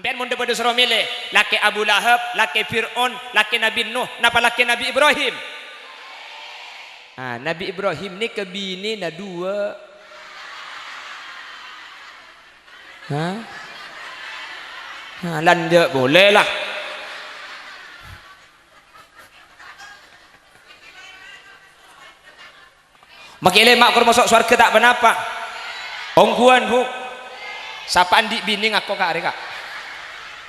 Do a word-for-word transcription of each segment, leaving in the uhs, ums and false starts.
Sampèyan mon dhâ-padhâ soro mèlè, lakè Abu Lahab, lakè Fir'aun, lakè Nabbhi Nuh, napa lakè Nabbhi Ibrahim? Ah, Nabbhi Ibrahim nèka binèna duwâ'. Hah? Hah, lanjut polè, la. Makè lèma' kor maso' sowarghâ ta' ponapa. Ongghuwân, Bu. Sapa andi' binè ngako ka' arè, Ka'?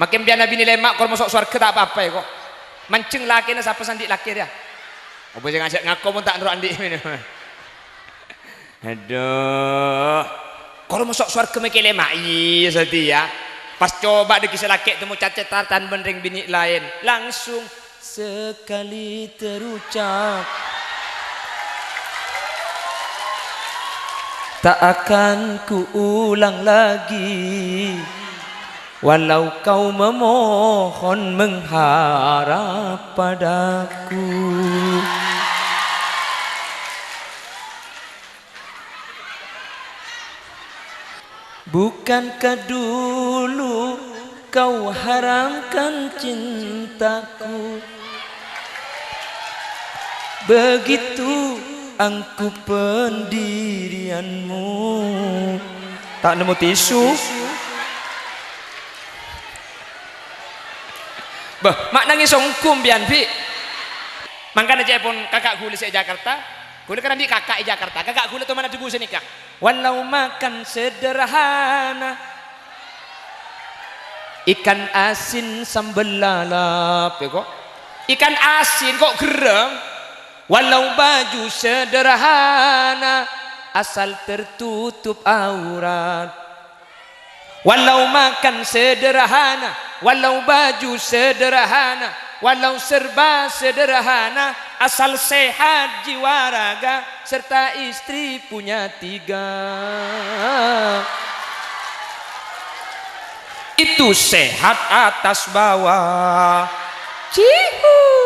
Makè empèyan abinè lèma' kor maso' sowarghâ ta' pa-apa, èko. Manjheng lakèna sapa sè andi' lakè rèya? Apa sè ngajhâk ngako mon ta' noro' andi' binè? Adhu. Kor maso' sowarghâ makè lèma', iyâ satèya. Pas coba dhâggi' sè lakè' temmo cacètatan bân rèng binè' laèn. Langsung Sekali terucap, tak akan kuulang lagi. Walau kau memohon mengharap padaku. Bukankah dulu kau haramkan cintaku? Begitu angkuh pendirianmu. Ta' nemmo tisu. Bâh, ma' nangès ongghu empèyan, Bi'. Mangkana ca'èpon kaka' ghulâ sè è Jakarta, ghulâ kan andi' kaka' è Jakarta, kaka' ghulâ toman adhâbu sanèka. Walau makan sederhana, ikan asin sambel lalap, ya kok. Ikan asin kok gerrem. Walau baju sederhana, asal tertutup aurat. Walau makan sederhana, walau baju sederhana, walau serba sederhana, asal sehat jiwa raga serta istri punya tiga. Itu sehat atas bawah. Cihuy.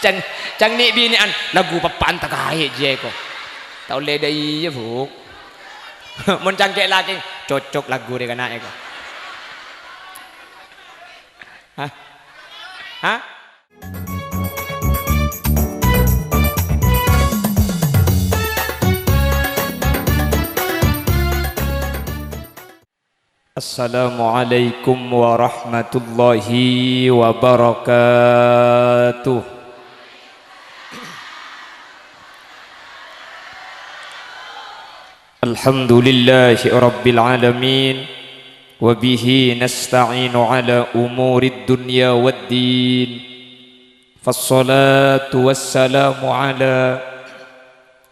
Cang, cang nè' binè'an, lagu peppa'an ta' kaè jiyâ ko. Ta' ollè dâ' iyâ, Bu'. Mon cangkè' lakè, cocok lagu rè kana'è ko. Hah? Hah? Assalamualaikum warahmatullahi wabarakatuh. Alhamdulillahi rabbil alamin. Wa bihi nasta'inu ala umurid dunya wad din. Fassalatu wassalamu ala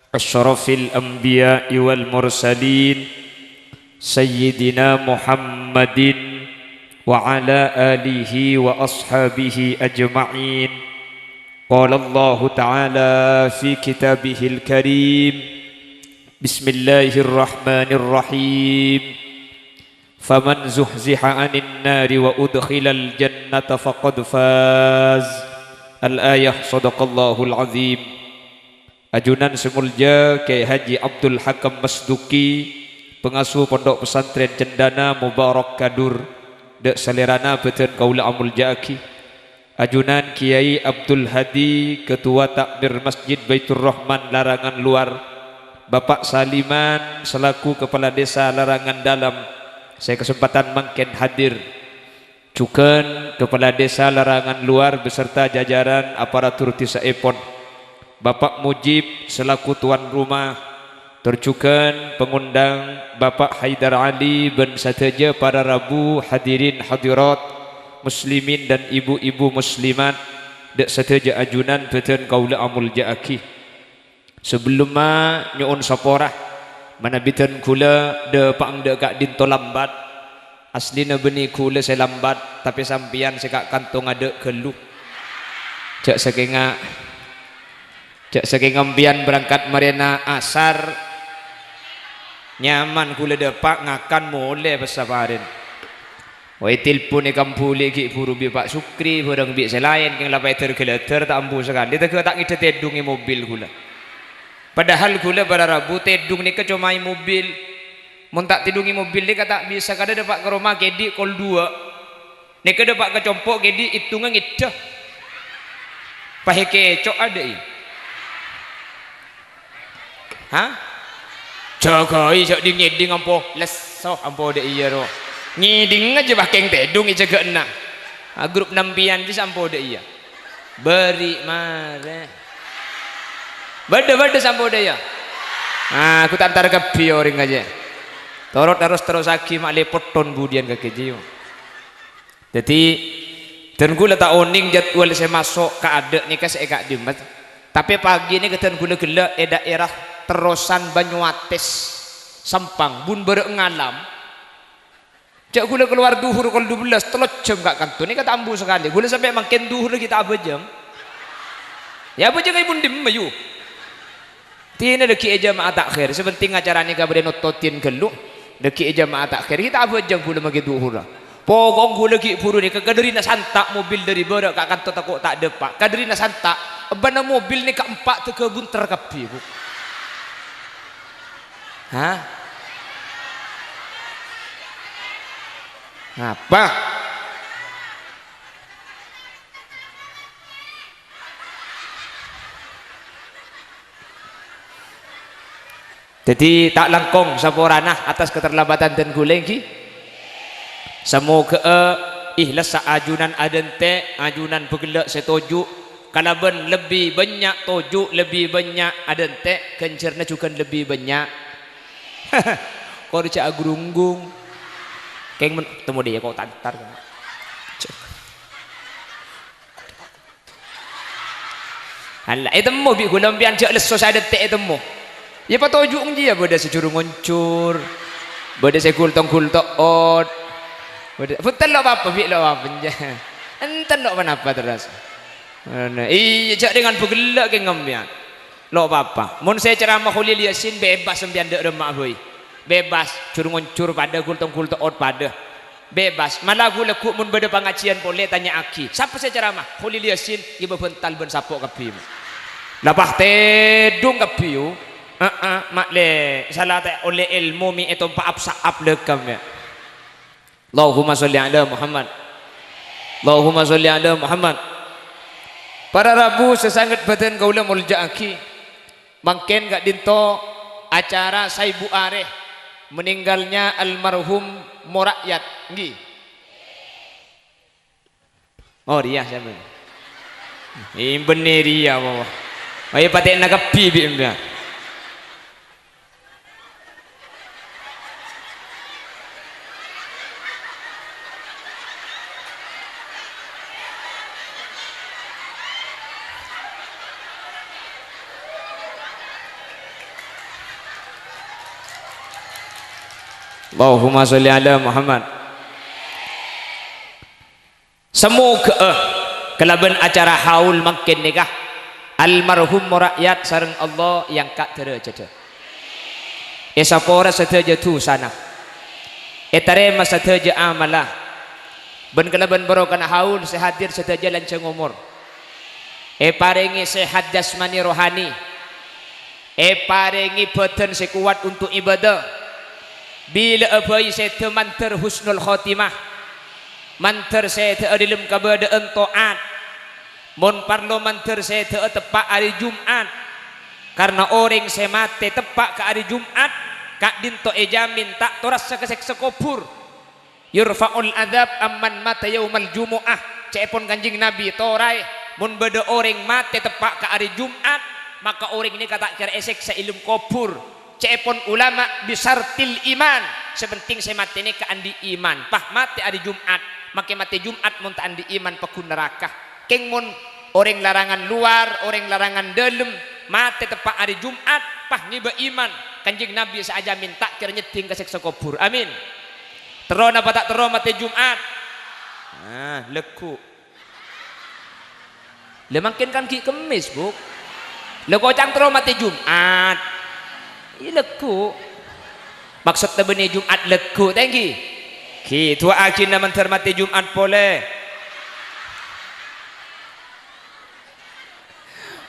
asyrafil anbiya'i wal mursalin, Sayyidina Muhammadin wa ala alihi wa ashabihi ajma'in. Qala Allahu ta'ala fi kitabihil karim, Bismillahirrahmanirrahim. Faman zuhziha 'anin nari wa udkhilal jannata faqad faz. Al-ayah, shadaqallahul azim. Ajunan sè molja Kyai Haji Abdul Hakam Masduki, pangasuh Pondok Pesantren Cendana Mubarak Kadur, dâ' salèrana bâdân kaulâ amolja'aghi. Ajunan Kyai Abdul Hadi, Ketua Takmir Masjid Baitur Rahman Larangan Luar, Bapak Saliman selaku Kepala Desa Larangan Dalam sè kasempadhân mangkèn hadir, jhughân Kepala Desa Larangan Luar beserta jajaran aparatur dhisa'èpon, Bapak Mujib selaku tuan rumah, tor jhughân pangondhâng Bapak Haidar Ali bân sadhâjâ para rabu, hadirin hadirat, muslimin dan ibu-ibu muslimat, dâ' sadhâjâ ajunan bâdân kaulâ amolja'aghi. Sabellummâ nyo'on sapora, manabi dân ghulâ dâpa'eng dâ' ka'dinto lambat, aslina bânnè ghulâ sè lambat, tapè sampèyan sè ka'-kanto ngadâ' ghâllu. Jhâ' sakènga Jhâ' sakènga empèyan berangkat marèna asar, nyaman ghulâ dâpa' ngakan molè pas saparèn. Wè, telpon è kambhuli ghi' bhuru bi' Pak Sukri bhâreng bi' sè laèn, kèng la pèdhâr-ghâlâdhâr ta' ambu sakalè, tèghâ ta' ngèdhâ tèdhung è mobil ghulâ. Padahal ghulâ para rabu tèdhung nèka coma è mobil. Mon ta' tèdhungè mobil nèka ta' bisa, kadhâ' dâpa' ka roma kèdhi' kol duwâ'. Nèka dâpa' ka compo' kèdhi' èttongnga ngèdhâ. Pahèkè co' adâ'i. Hah? Jâgâi jhâ' dhing-ngèdhing ampo lesso ampo dâ' iyâ ro. Ngèdhing jâ' bâkeng tèdhung è jâgâ'na. Ah, grup nampèyan jâ' sampo dâ' iyâ. Bâri' marè. Bâdâ, bâdâ sampo dâ' iyâ. Ah, aku tantar kabbhi orèng ajâ. Toro' terros-terrosaghi ma' lè potton budiyân kakè jiyâ. Dhâddhi, dân ghulâ ta' onèng jadwal sè maso' ka adâ' nèka sè è ka'dimma. Tapè pagi nèka dân ghulâ ghellâ' è daerah terrosan Banyuates, Sampang, bun bârâ' ngalam. Jâ' ghulâ kalowar dhuhur kol dubellâs, tello jam ka kanto. Nèka ta' ambu sakalè. Ghulâ sampè' mangkèn dhuhur laghi' ta' abhâjâng. Yâ abhâjâng è bun dimma, yu. Dhina laghi' è jamaah ta'khir. Sè pentèng acara nèka bâdâ nottotin ghâllu. Laghi' è jamaah ta'khir. Ghi' ta' abhâjâng ghulâ maghi dhuhurra. Pokok ghulâ ghi' bhuru nèka kadhârina santa' mobil dâri bârâ' ka kanto tako' ta' dâpa'. Kadhârina santa'. Ebbâna mobil nèka empa' tèghâ bunter kabbhi, Bu. Hah? Apa? Dhâddhi, ta' langkong saporana atas keterlambatan dân ghulâ, ènggi? Samoghâ'â ihlassa ajunan adântè', ajunan bâghellâ' sè toju', kalabân lebbi bânnya' toju', lebbi bânnya' adântè', ghânjhârna jhughân lebbi bânnya'. Kor jhâ' agrunggung. Kèng mon-, temmo dâ' iyâ ko' tantar. Allah, ètemmo bi' ghulâ sampèyan jhâ' lesso sè adântè' ètemmo. Yâ patoju' jiyâ bâdâ sè jhur-ngoncor, bâdâ sè gultong-gulto'ot. Bâdâ, bhunten lo' papa, bi' lo' papa, jhâ'. Enten lo' ponapa terros. Ngono. Iyâ, jhâ' dengan bâghellâ' kèng sampèyan. Lo' papa. Mon sè ceramah Kholil Yasin bebas sampèyan dâ' remma'a bhâi. Bebas, jhur-ngoncor padâ, gultong-gulto'ot padâ. Bebas. Mala ghu-, lagghu' mon bâdâ pangajiyân polè, tanya'aghi, "Sapa sè ceramah?" "Kholil Yasin." Ngibâ bhântal bân sapo' kabbhi. Lapah tèdhung kabbhi, yu. Heeh, ma'lè sala ta' ollè èlmo mè' ètompa' ap-sa'ap lèghâm, yâ. Allahumma sholli ala Muhammad. Allahumma sholli ala Muhammad. Para rabu sè sanget bhâdhân kaulâ molja'aghi. Mangkèn ka'dinto acara saèbu arè meninggalnya almarhum Morakyat, ènggi? Oh, rèya sampèyan. Iyâ, bânnè rèya, apa? Ayo patè'na kabbhi bi' sampèyan. Allahumma sholli ala Muhammad. Samoghâ'â kalabân acara haul mangkèn nèka, almarhum Morakyat sareng Allah èangka' dârâjâddhâ. Èsapora sadhâjâ dhusana. Ètarèma sadhâjâ amalla. Bân kalabân barokana haul sè hadir sadhâjâ lanjhâng omor. Èparèngè sehat jasmani rohani. Èparèngè bhâdhân sè kowat onto' ibadah. Bilâ'â bhâi sèdhâ mandhâr husnul khotimah. Mandhâr sèdhâ'â dâlem kabâdâ'ân to'at. Mon parlo mandhâr sèdhâ'â teppa' arè Jum'at. Karna orèng sè matè teppa' ka arè Jum'at, ka'dinto èjhâmin ta' torassa ka sèksa kobhur. "Yurfa'ul adzab amman mata yaumal jumu'ah," ca'èpon Kanjeng Nabi, "Toraè, mon bâdâ orèng matè teppa' ka arè Jum'at, maka orèng nèka ta' kèra èsèksa è dâlem kobhur." Ca'èpon ulama, "Bisartil iman," sè pentèng sè matè nèka andi' iman. Pas matè arè Jum'at, makè matè Jum'at mon ta' andi' iman pagghun naraka. Kèng mon orèng larangan lowar, orèng larangan dâlem, matè teppa' arè Jum'at, pas ngibâ iman, Kanjeng Nabi sè ajhâmin ta' kèra nyèddhing ka sèksa kobhur. Amin. Terro napa ta' terro matè Jum'at? Ah, lagghu'. Lha mangkèn kan ghi' Kemmès, Bu. Lha koca'na terro matè Jum'at. Iyâ lagghu'. Maksodda bânnè Jum'at lagghu', ta' ènggi? Ghi, du'aaghina mandhâr matè Jum'at polè.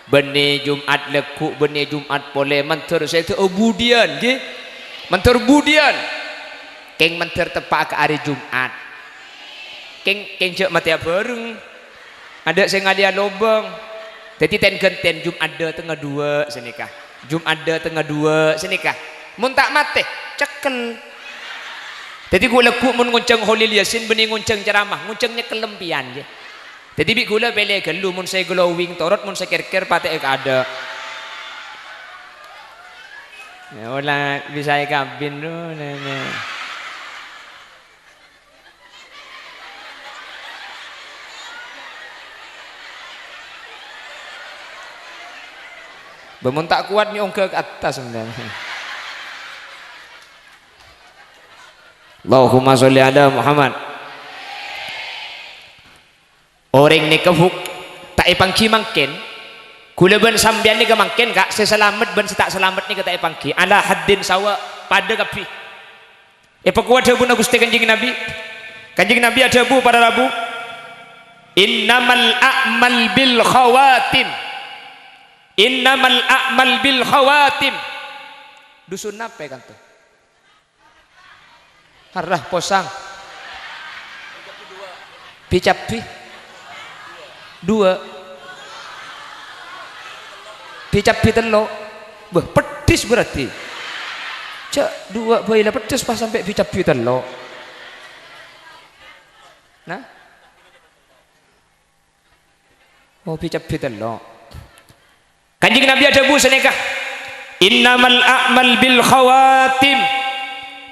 Bânnè Jum'at lagghu', bânnè Jum'at polè, mandhâr sèdhâ'â budiyân, ghi? Mandhâr budiyân. Kèng mandhâr teppa'a ka arè Jum'at. Kèng, kèng jhâ' matèya bhâreng. Adâ' sè ngalèya lobâng. Dhâddhi ten-ghântèn Jum'at dâtengnga duwâ' sanèka. Jum'at dâtengnga duwâ' sanèka. Mon ta' matè, cekkel. Dhâddhi ghu-, lagghu' mon ngonjhâng Kholil Yasin bânnè ngonjhâng ceramah, ngonjhâng nyekkel empèyan, yâ. Dhâddhi bi' ghulâ pèlè ghâllu, mon sè glowing torot, mon sè kèr-kèr patè'è kaadâ'. Yâ, ola bisa èkabin, ro, nènè. Bâ, mon ta' kowat, nyo'on ka attas, sampèyan. Allahumma sholli ala Muhammad. Orèng nèka, Bu', ta' èpangghi mangkèn. Ghulâ bân sampèyan nèka mangkèn, Ka', sè salamet bân sè ta' salamet nèka ta' èpangghi. Ala haddin sawa, padâ kabbhi. Èpakowat dhâbuna Ghustè Kanjeng Nabi. Kanjeng Nabi adhâbu, para rabu, "Innamal a'mal bil khawatim. Innamal a'mal bil khawatim." Dusun napa è kanto? Arrah posang. Bi-cabbhi. Duwâ'. Bi-cabbhi tello'. Bâh, peddhis berarti. Jhâ' duwâ' bhâi la peddhis pas sampè' bi-cabbhi tello'. Nah. Oh, bi-cabbhi tello'. Kanjeng Nabi adhâbu sanèka, "Innamal a'mal bil khawatim.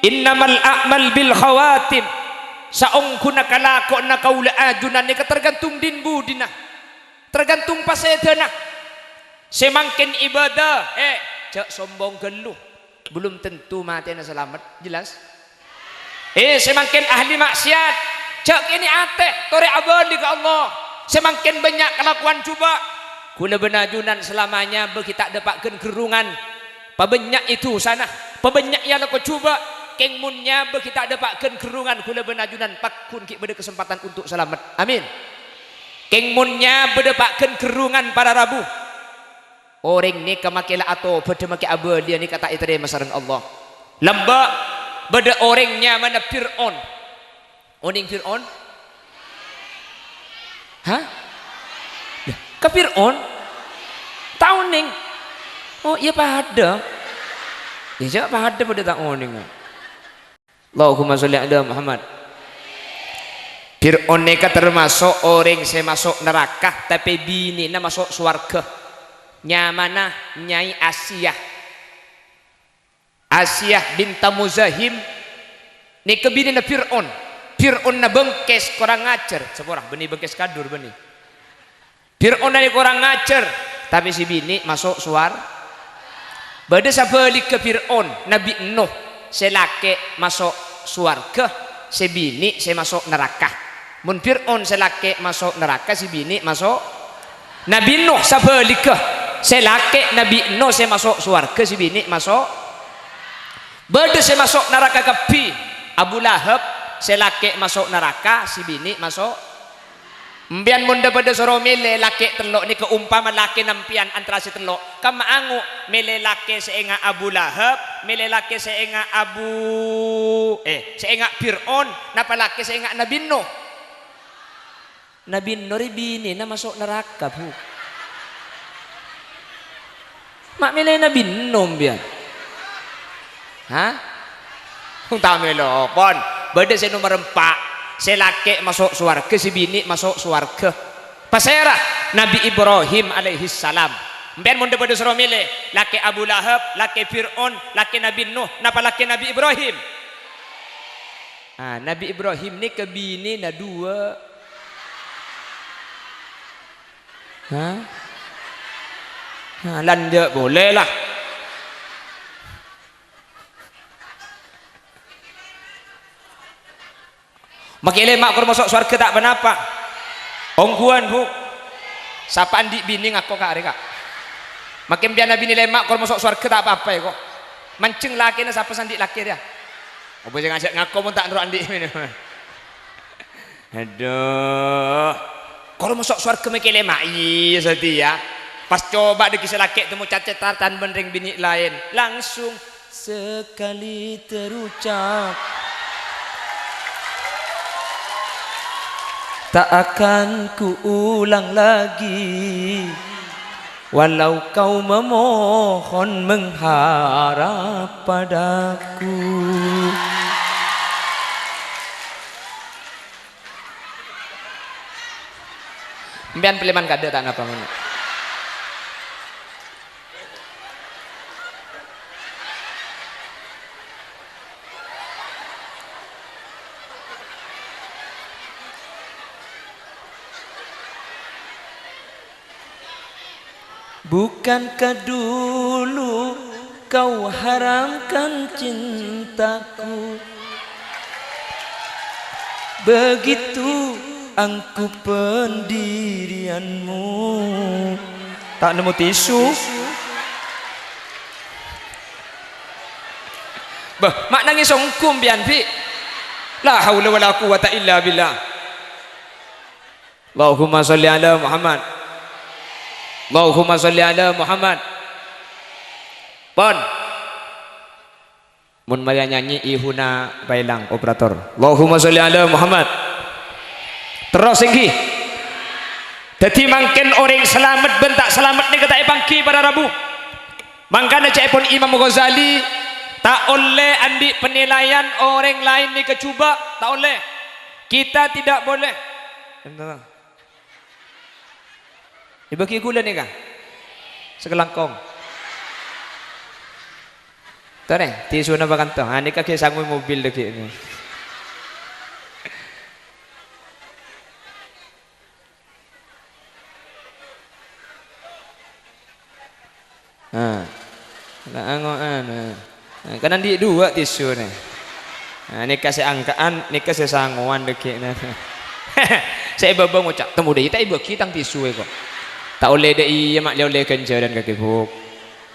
Innamal a'mal bil khawatim." Saongghuna kalakowanna kaulâ ajunan nèka tergantung din-budina, tergantung pasèdâna. Sè mangkèn ibadah, eh, jhâ' sombong ghâllu. Belum tentu matèna salamet. Jelas? Eh, sè mangkèn ahli maksiat, jhâ' kènè' atè, torè abâli ka Allah. Sè mangkèn bânnya' kalakowan jhubâ', ghulâ bân ajunan salamanya bâgi ta' dâpa' ghân-ghârrungan. Pabânnya'è dhusana, pabânnya'è alako jhubâ'. Kèng mon nyabâ ghi' ta' dâpa' ghân-ghârrungan, ghulâ bân ajunan pagghun ghi' bâdâ kasempadhân untuk salamet. Amin. Kèng mon nyabâ dâpa' ghân-ghârrungan, para rabu, orèng nèka makè la atobhâdhâ, makè abâliyâ nèka ta' ètarèma sareng Allah. Lambâ' bâdâ orèng nyamana Fir'aun. Onèng Fir'aun? Hah? Lah, ka Fir'aun? Ta' onèng? Oh, iyâ padâ. Iyâ, jhâ' padâ, padâ ta' onèng. Allahumma sholli ala Muhammad. Fir'aun nèka termasuk orèng sè maso' naraka, tapè binèna maso' sowarghâ. Nyamana Nyai Asiyah. Asiyah binta Muzahim nèka binèna Fir'aun. Fir'aunna bengkes, korang ajhâr. Saporah, bânnè bengkes kadur, bânnè. Fir'aunna nèka korang ajhâr, tapè sè binè' maso' sowar-, bâdâ sabhâligghâ Fir'aun, Nabbhi Nuh, sè lakè' maso' sowarghâ, sè binè' sè maso' naraka. Mon Fir'aun sè lakè' maso' naraka, sè binè' maso'. Nabbhi Nuh sabhâligghâ, sè lakè' Nabbhi Nuh sè maso' sowarghâ, sè binè' maso'. Bâdâ sè maso' naraka kabbhi. Abu Lahab, sè lakè' maso' naraka, sè binè' maso'. Empèyan mon dhâ-padhâ soro mèlè lakè' tello' nèka, ompama lakèna empèyan antara sè tello', kamma ango', mèlè lakè' sè enga' Abu Lahab, mèlè lakè' sè enga' Abu, eh, sè enga' Fir'aun, napa lakè' sè enga' Nabbhi Nuh? Nabbhi Nuh rè binèna maso' naraka, Bu. Ma' mèlè Nabbhi Nuh, empèyan? Hah? Ta' mèlo, pon. Bâdâ sè nomer empa'. Sè lakè' maso' sowarghâ, sè binè' maso' sowarghâ. Pasèra? Nabbhi Ibrahim alaihissalam. Empèyan mon dhâ-padhâ soro mèlè, lakè' Abu Lahab, lakè' Fir'aun, lakè' Nabbhi Nuh, napa lakè' Nabbhi Ibrahim? Ah, Nabbhi Ibrahim nèka binèna duwâ'. Hah? Hah, lan jhâ' polè, la. Makè lèma' kor maso' sowarghâ ta' ponapa. Ongghuwân, Bu. Sapa andi' binè ngako, Ka', arè, Ka'? Makè empèyan abinè lèma' kor maso' sowarghâ ta' pa-apa, yâ, ko'. Manjheng lakèna sapa sè andi' lakè, rèya? Apa sè ngajhâk ngako mon ta' noro' andi' binè? Adhu. Kor maso' sowarghâ makè lèma', iyâ satèya. Pas coba dhâggi' sè lakè' temmo cacèt tartan bân rèng binè' laèn. Langsung sakali terucap. Tak akan kuulang lagi, walau kau memohon mengharap padaku. Empèyan pèlè man kaḍâ' ta' napa ngono. Bukankah dulu kau haramkan cintaku? Begitu angku pendirianmu. Ta' nemmo tisu. Bâh, ma' nangès ongghu empèyan, Bi'. La haula wala quwwata illa billah. Allahumma sholli ala Muhammad. Allahumma sholli ala Muhammad. Pon. Mon marèya nyanyi, ihuna paèlang, operator. Allahumma sholli ala Muhammad. Terros, èngghi. Dhâddhi, mangkèn orèng salamet bân ta' salamet nèka ta' èpangghi para rabu. Mangkana ca'èpon Imam Ghazali, "Ta' ollè anḍi' penilaian orèng laèn nèka jhubâ', ta' ollè. Kita tidak boleh." Èbâghi ghulâ nèka. Sakalangkong. Torè, tisuna pakanto. Ah, nèka ghi' sangoè mobil ḍâggi'. Ah. La ango'an, ah. Ah, kan anḍi' ḍuwâ' tisuna. Ah, nèka sè angka'an, nèka sè sangowan ḍâggi'na. Sè è bâbâ ngoca', "Temmo ḍâ' iyâ ta' èbâghi tang tisu è ko'." Ta' ollè ḍâ' iyâ ma' lè-ollè ghânjhârân kakè, Bu'.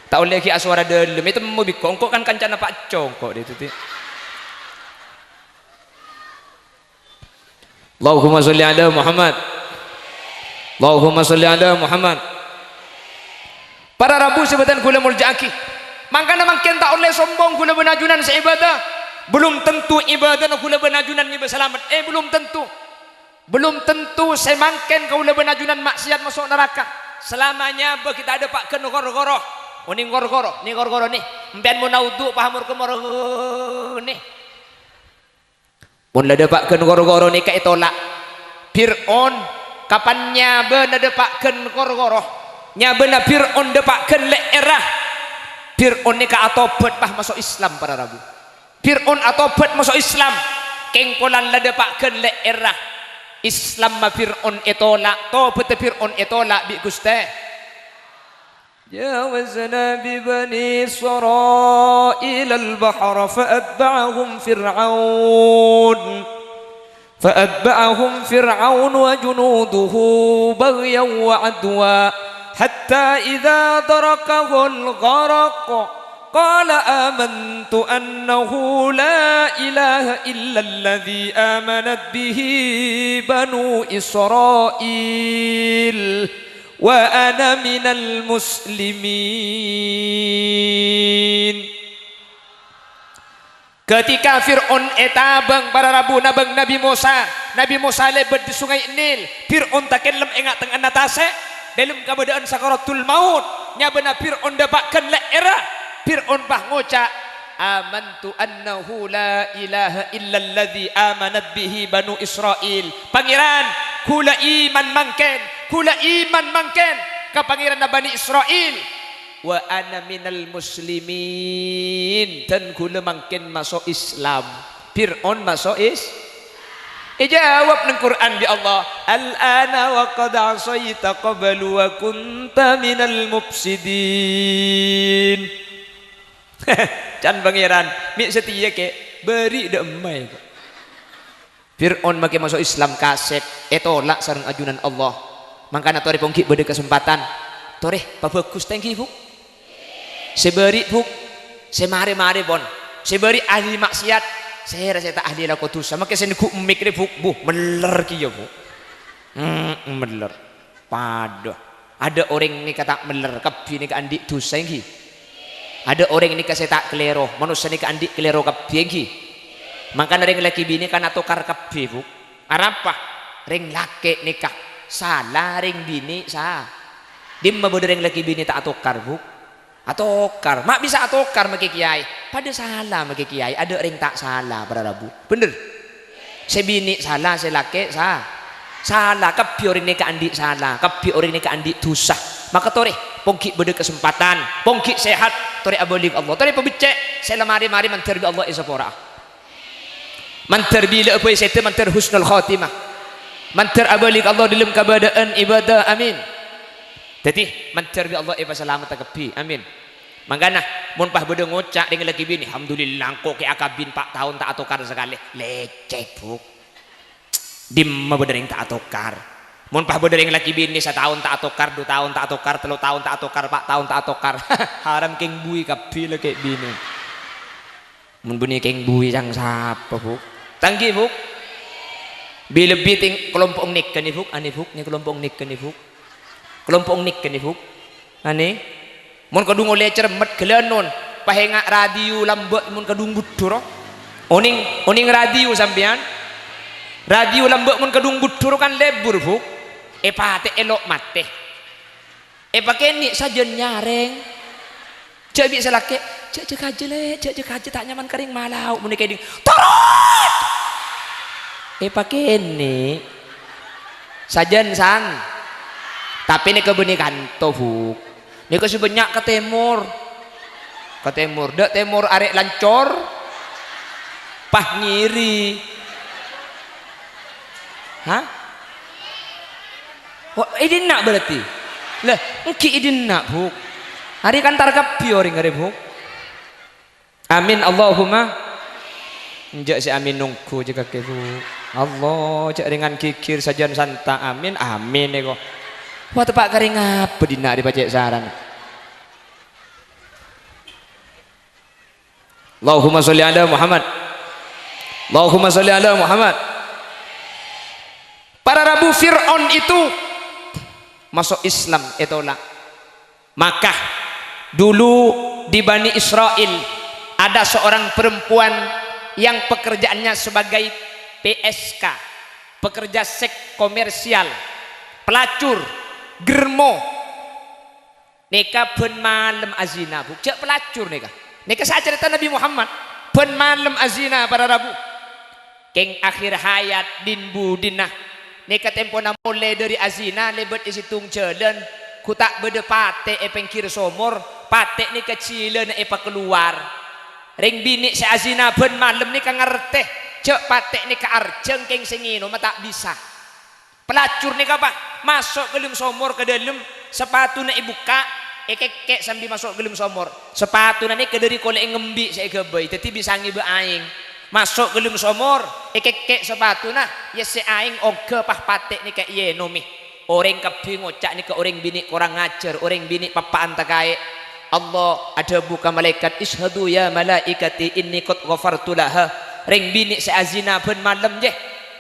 Ta' ollè ghi' asowara ḍâlem, ètemmo bi' ko', engko' kan kancana paccong ko' ḍâddhi. Allahumma sholli ala Muhammad. Allahumma sholli ala Muhammad. Para rabu sè bhâdhân ghulâ molja'aghi. Mangkana mangkèn ta' ollè sombong ghulâ bân ajunan sè ibâdâ. Belum tentu ibâdâna ghulâ bân ajunan nyèbâ salamet. Eh, belum tentu. Belum tentu sè mangkèn kaulâ bân ajunan ma'siyat maso' naraka. Salama nyabâ ghi' ta' ḍâpa'aghi ghoro-ghoro. Onèng ghoro-ghoro, nè ghoro-ghoro nè. Empèyan mon audhu' paham ghoro-ghoro nè. Mon la ḍâpa'aghi ghoro-ghoro nèka ètolak. Fir'aun kapan nyabâna ḍâpa'aghi ghoro-ghoro, nyabâna Fir'aun ḍâpa'aghi lè'èrra. Fir'aun nèka atobhât, pas maso' Islam, para rabu. Fir'aun atobhât maso' Islam. Kèng polana la ḍâpa'aghi lè'èrra. Islamma Fir'aun ètolak, tobhâddhâ Fir'aun ètolak bi' Ghustè. جاوزنا ببني إسرائيل البحر فأتبعهم فرعون، فأتبعهم فرعون وجنوده بغيا وعدوا، حتى إذا أدركه الغرق قال آمنت أنه لا إله إلا الذي آمنت به بنو إسرائيل وأنا من المسلمين. Ketika Fir'aun ètabâng para rabu nabâng Nabbhi Mosa, Nabbhi Mosa lèbât ḍâri Songay Nil, Fir'aun takellem è nga'-tengnga'anna tasè', ḍâlem kabâḍâ'ân sakaratul maut, nyabâna Fir'aun ḍâpa'aghi lè'èrra. Fir'aun pas ngoca', "Amantu annahu la ilaha illalladzi amanat bihi banu Israil." Pangèran, ghulâ iman mangkèn, ghulâ iman mangkèn ka Pangèranna Bani Israil. "Wa ana minal muslimin," dan ghulâ mangkèn maso' Islam. Fir'aun maso' Is-, èjâwâb neng Qur'an bi' Allah, "Al-ana wa qad asaita qablu wa kunta minal mufsidin." Can Pangèran, mè' satèya, Kè', bâri' ḍâ' emma, yâ, Kè'. Fir'aun makè maso' Islam kasèp, ètolak sareng ajunan Allah. Mangkana torè pon ghi' bâḍâ kasempadhân. Torè, pabhâghus tèngghi, Bu'. Sè bâri', Bu'. Sè marè-marè, pon. Sè bâri' ahli ma'siyat. Sèra sè ta' ahli lako dhusa. Makè sè neggu' mik rè, Bu'. Bu, meller kèya, Bu'. Mm, meller. Paḍâ. Aḍâ' orèng nèka ta' meller, kabbhi nèka anḍi' dhusa, èngghi? Aḍâ' orèng nèka sè ta' kalèro, manossa nèka anḍi' kalèro kabbhi, èngghi? Mangkana rèng lakè binè kan atokar kabbhi, Bu'. Arapa? Rèng lakè' nèka sala, rèng binè' sa-, dimma bâdâ rèng lakè' binè' ta' atokar, Bu'? Atokar. Ma' bisa atokar makè kèyaè. Padâ sala makè kèyaè, adâ' rèng ta' sala, para rabu. Bhender? Sè binè' sala, sè lakè' sa-, sala. Kabbhi orèng nèka andi' sala, kabbhi orèng nèka andi' dhusa. Maka torè, ponggi' bâdâ kasempatan, ponggi' sehat, torè abâli ka Allah, torè pabeccè', sè la marè-marè mandhâr bi' Allah èsapora'a. Mandhâr bilâ'â bhâi sèdhâ, mandhâr husnul khotimah. Mandhâr abâli ka Allah dâlem kabâdâ'ân ibadah. Amin. Dhâddhi, mandhâr bi' Allah èpasalamedhâ kabbhi. Amin. Mangkana, mon pas bâdâ ngoca' rèng lakè' binè', "Alhamdulillah, engko' kè akabin pa' taon ta' atokar sakalè." Lècèk, Bu'. Dimma bâdâ rèng ta' atokar? Mon pas bâdâ rèng lakè' binè' sataon ta' atokar, du taon ta' atokar, tello taon ta' atokar, pa' taon ta' atokar. Haram kèng buwi kabbhi lakè' binè'. Mon bânnè kèng buwi sang sapa, Bu'? Tang ghi, Bu'? Bi-lebbi tèng-, kalompo' nèka nè, Bu'? Anè, Bu', nè kalompo' nèka nè, Bu'? Kalompo' nèka nè, Bu'? Anè? Mon kadhung ollè cermet ghâlânon, paènga' radio lambâ' mon kadhung bhuddhur. Onèng, onèng radio sampèyan? Radio lambâ' mon kadhung bhuddhur kan lebur, Bu'. Èpatè' èlo' matè. Èpakènè' sajân nyarèng. Jhâ' bi' sè lakè', "Jhâ', jhâ' kajâ, Lè', jhâ', jhâ' kajâ, ta' nyaman ka rèng malau." Mon èkèdhing, "Torot!" Èpakènè'. Sajân san. Tapè nèka bânnè kanto, Bu'. Nèka sè bânnya' ka tèmor. Ka tèmor. Dâ' tèmor arè' lancor. Pas ngèrè. Hah? Oh, è dinna' berarti? Lah, èngghi è dinna', Bu'. Arè' kantar kabbhi orèng arè', Bu'. Amin, Allahumma. Enjâ' sè amin nongghu jâ' kakè, Bu'. Allah, jâ' rèngan ghighir sajân santa. Amin, amin, èko. Wah, teppa' ka rèng apa dinna' rè pacè' saran? Allahumma sholli ala Muhammad. Allahumma sholli ala Muhammad. Para rabu, Fir'aun itu masuk Islam, ètolak. Maka, dulu di Bani Israel ada seorang perempuan yang pekerjaannya sebagai P S K, pekerja seks komersial, pelacur, germo. Nèka bân malem azina, Bu'. Jâ' pelacur nèka. Nèka sacarèta Nabi Muhammad. Bân malem azina, para rabu. Kèng akhir hayat din-budina. Nèka tempona molè dâri azina lèbât è sèttong jhâlân, ghu ta' bâdâ patè' è pèngghir somor, patè' nèka jhilâna èpakalowar. Rèng binè' sè azina bân malem nèka ngartè, jâ' patè' nèka arjhâng kèng sè ngènoma ta' bisa. Pelacur nèka, Pa', maso' ghâlem somor ka dâlem, sapatuna èbukka', èkèkkè' sambi maso' ghâlem somor. Sapatuna nèka dâri kolè' ngembhi' sè èghâbây, dhâddhi bisa ngèbâ aèng. Maso' ghâlem somor, èkèkkè' sapatuna, yèssè aèng ongghâ, Pa', patè' nèka èyènomè. Orèng kabbhi ngoca' nèka orèng binè' korang ajhâr, orèng binè' pappa'an takaè'. Allah adhâbu ka malaèkat, "Isyhadu ya malaikati inni qad ghafartu laha." Rèng binè' sè azina bân malem, jâ.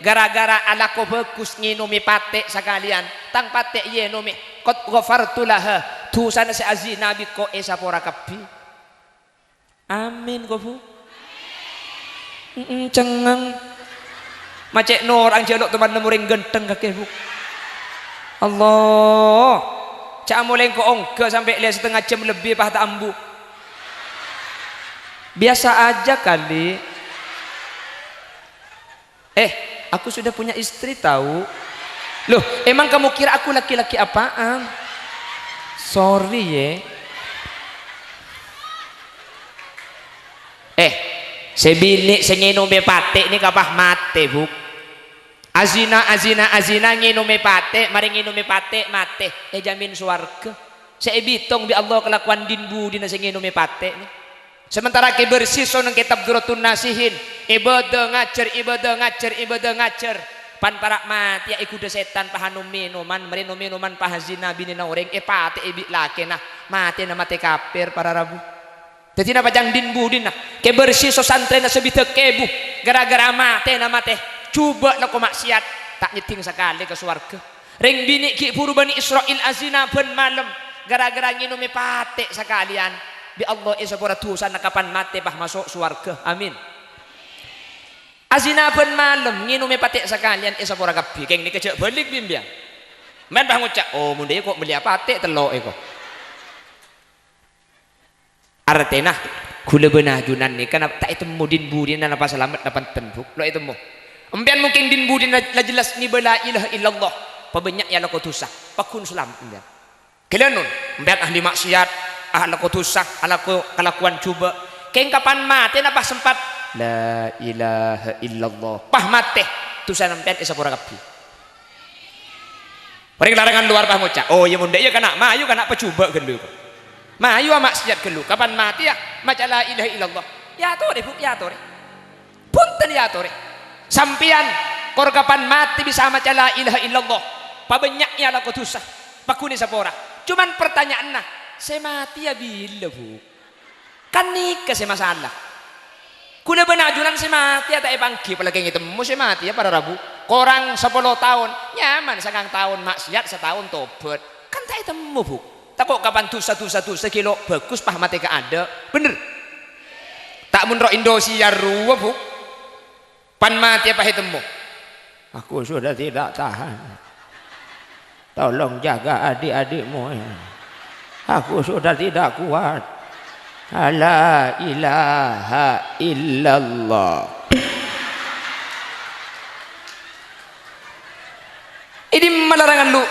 Gara-gara alako bhâghus ngènomè patè' sakalèyan, tang patè' èyènomè, "Qad ghafartu laha." Dhusana sè azina bi' engko' èsapora kabbhi. Amin, ko, Bu. Mm-mm, cengngeng. Ma' cè' norang jhâ' lo' teman nemmo rèng ghântheng kakè, Bu. Allah. Ca'na molè engko' ongghâ sampè' lè satengnga jam lebbi, Pa', ta' ambu. Biasa aja kali. Eh, aku sudah punya istri, tahu. Loh, emang kamu kira aku laki-laki apaan? Sorry, ye. Eh, sè binè' sè ngènomè patè' nèka, Pa', matè, Bu. Azina, azina, azina, ngènomè patè', marè ngènomè patè', matè. Èjhâmin sowarghâ. Sè èbitong bi' Allah kalakowan din-budina sè ngènomè patè' nè. Sementara Kè Bersih soneng kètab Durratun Nasihin, ibadah ngajhâr, ibadah ngajhâr, ibadah ngajhâr. Pan para' matèya èghudhâ sètan, pahanom mènoman, marè nom-mènoman, pahazina binèna orèng, èpatè'è bi' lakèna. Matèna matè kafir, para rabu. Dhâddhi napa ca'na din-budina? Kè Bersih so santrèna sabidhâk èbu, gara-gara matèna matè, jhubâ' lako ma'siyat, ta' nyèddhing sakalè ka sowarghâ. Rèng binè' ghi' bhuru Bani Isra'il azina bân malem, gara-gara ngènomè patè' sakalèyan. Bi' Allah èsapora dhusana kapan matè pas maso' sowarghâ. Amin. Azina bân malem, ngènomè patè' sakalèyan èsapora kabbhi. Kèng nèka jhâ' bâlik bi' empèyan. Mèn pas ngoca', "Oh, mon dâ' iyâ ko' mellèya patè' tello' èko." Artèna, ghulâ bân ajunan nèka na-, ta' ètemmo din-budina napa salamet napa enten, Bu'. Lo' ètemmo. Empèyan mungkin din-budina la jelas ngibâ la ilaha illallah. Pabânnya' èalako dhusa. Pagghun salamet empèyan. Ghellâ' non, empèyan ahli maksiat, alako dhusa, alako kalakowan jhubâ'. Kèng kapan matèna pas sempat, "La ilaha illallah." Pas matè, dhusana empèyan èsapora kabbhi. Orèng larangan lowar pas ngoca', "Oh, iyâ mon dâ' iyâ kana', mayu kana' pajhubâ' ghâllu. Mayu amaksiat ghâllu. Kapan matèya, maca la ilaha illallah." Èyatorè, Bu', èyatorè. Bhunten èyatorè. Sampèyan, kor kapan matè bisa maca la ilaha illallah. Pabânnya' èalako dhusa. Pagghun èsapora. Coma partanya'anna, sè matèya bilâ, Bu'? Kan nèka sè masala. Ghulâ bân ajunan sè matèya ta' èpangghi, apalagi ngètemmo sè matèya para rabu. Korang sapolo taon, nyaman sangang taon maksiat, sataon tobat. Kan ta' ètemmo, Bu'. Tako' kapan dhusa, dhusa, dhusa ghilo' bhâghus pas matè kaadâ'. Bhender? Ta' mon ro Indosiar rowa, Bu'. Pan matèya pas ètemmo. "Aku sudah tidak tahan. Tolong jaga adik-adikmu, ya. Aku sudah tidak kuat. La ilaha illallah." È dimma larangan lu?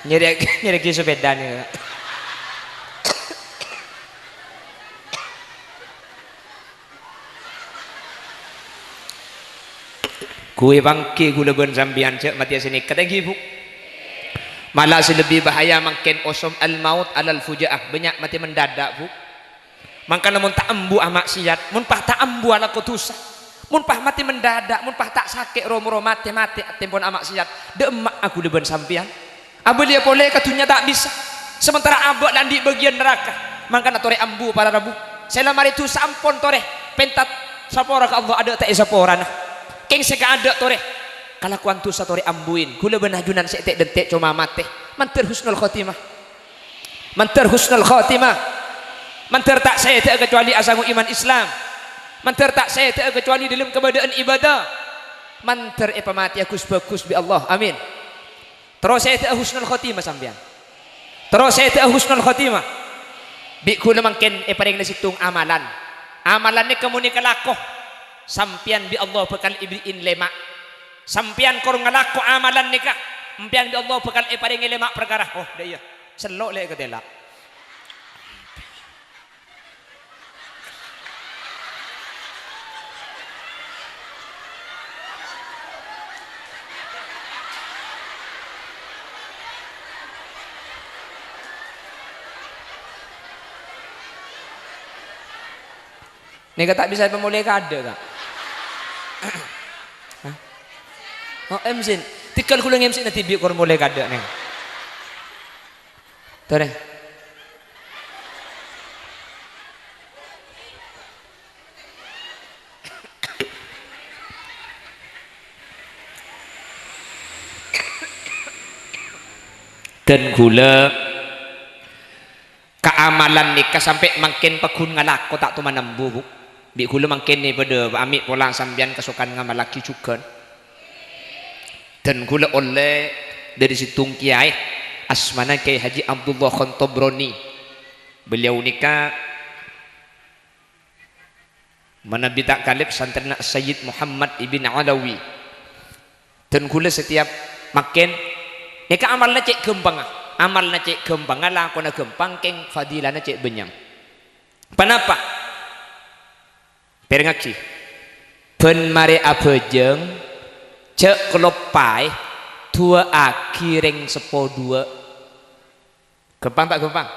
Nyèrè-, nyèrèaghi sepèdana. Ghu èpangghi ghulâ bân sampèyan jhâ' matèya sè nèka, ta' ènggi, Bu'? Mala sè lebbi bahaya mangkèn osomul maut alal fuja'ah, bânnya' matè mendadak, Bu'. Mangkana mon ta' ambu amaksiat, mon pas ta' ambu alako dhusa, mon pas matè mendadak, mon pas ta' sakè' ro-moro matè-matè tempona amaksiat, dâ' emma'a ghulâ bân sampèyan. Abâliyâ polè ka dhunnya ta' bisa, sementara abâ' la andi' bâgiyân naraka. Mangkana torè ambu para rabu. Sè la marè dhusa ampon torè, pènta sapora ka Allah adâ' ta' èsaporana. Kèng sè kaadâ' torè, kalakowan dhusa torè ambuin. Ghulâ bân ajunan sè ètè'-dântè' coma matè. Mandhâr husnul khotimah. Mandhâr husnul khotimah. Mandhâr ta' sèdhâ'â kacobâli asango iman Islam. Mandhâr ta' sèdhâ'â kacobâli dâlem kabâdâ'ân ibâdâ. Mandhâr èpamatèya ghus-bhâghus bi' Allah. Amin. Terro sèdhâ'â husnul khotimah sampèyan. Terro sèdhâ'â husnul khotimah. Bi' ghulâ mangkèn èparèngana sèttong amalan. Amalan nèka mon èkalako, sampèyan bi' Allah bhâkal èberri'in lèma'. Sampèyan kor ngalako amalan nèka, empèyan bi' Allah bhâkal èparèngè lèma' parkara. Oh, dâ' iyâ. Sello' lè' katèla'. Nèka ta' bisa èpamolè kadâ', Ka'. Hah? Oh, M C. Tèghâl ghulâ M C-na dhibi' kor molè kadâ' nèng. Torè. Dân ghulâ Ka amalan nèka sampè' mangkèn pagghun ngalako ta' toman ambu, Bu. Bi' ghulâ mangkèn nè padâ amè' pola sampèyan kasokan ngamallaghi jhughân. Dân ghulâ ollè dâri sèttong kèyaè, asmana Kèyaè Haji Abdullah Khontobroni. Beliau nèka manabi ta' kalèp santrèna Sayyid Muhammad Ibn Alawi. Dân ghulâ setiap mangkèn, nèka amalna cè' ghâmpangnga. Amalna cè' ghâmpangnga, lakona ghâmpang, kèng fadilana cè' bânnya'na. Ponapa? Pèrèngngaghi. Bân marè abhâjâng, jhâ' kaloppaè, du'aaghi rèng seppo duwâ'. Ghâmpang ta' ghâmpang?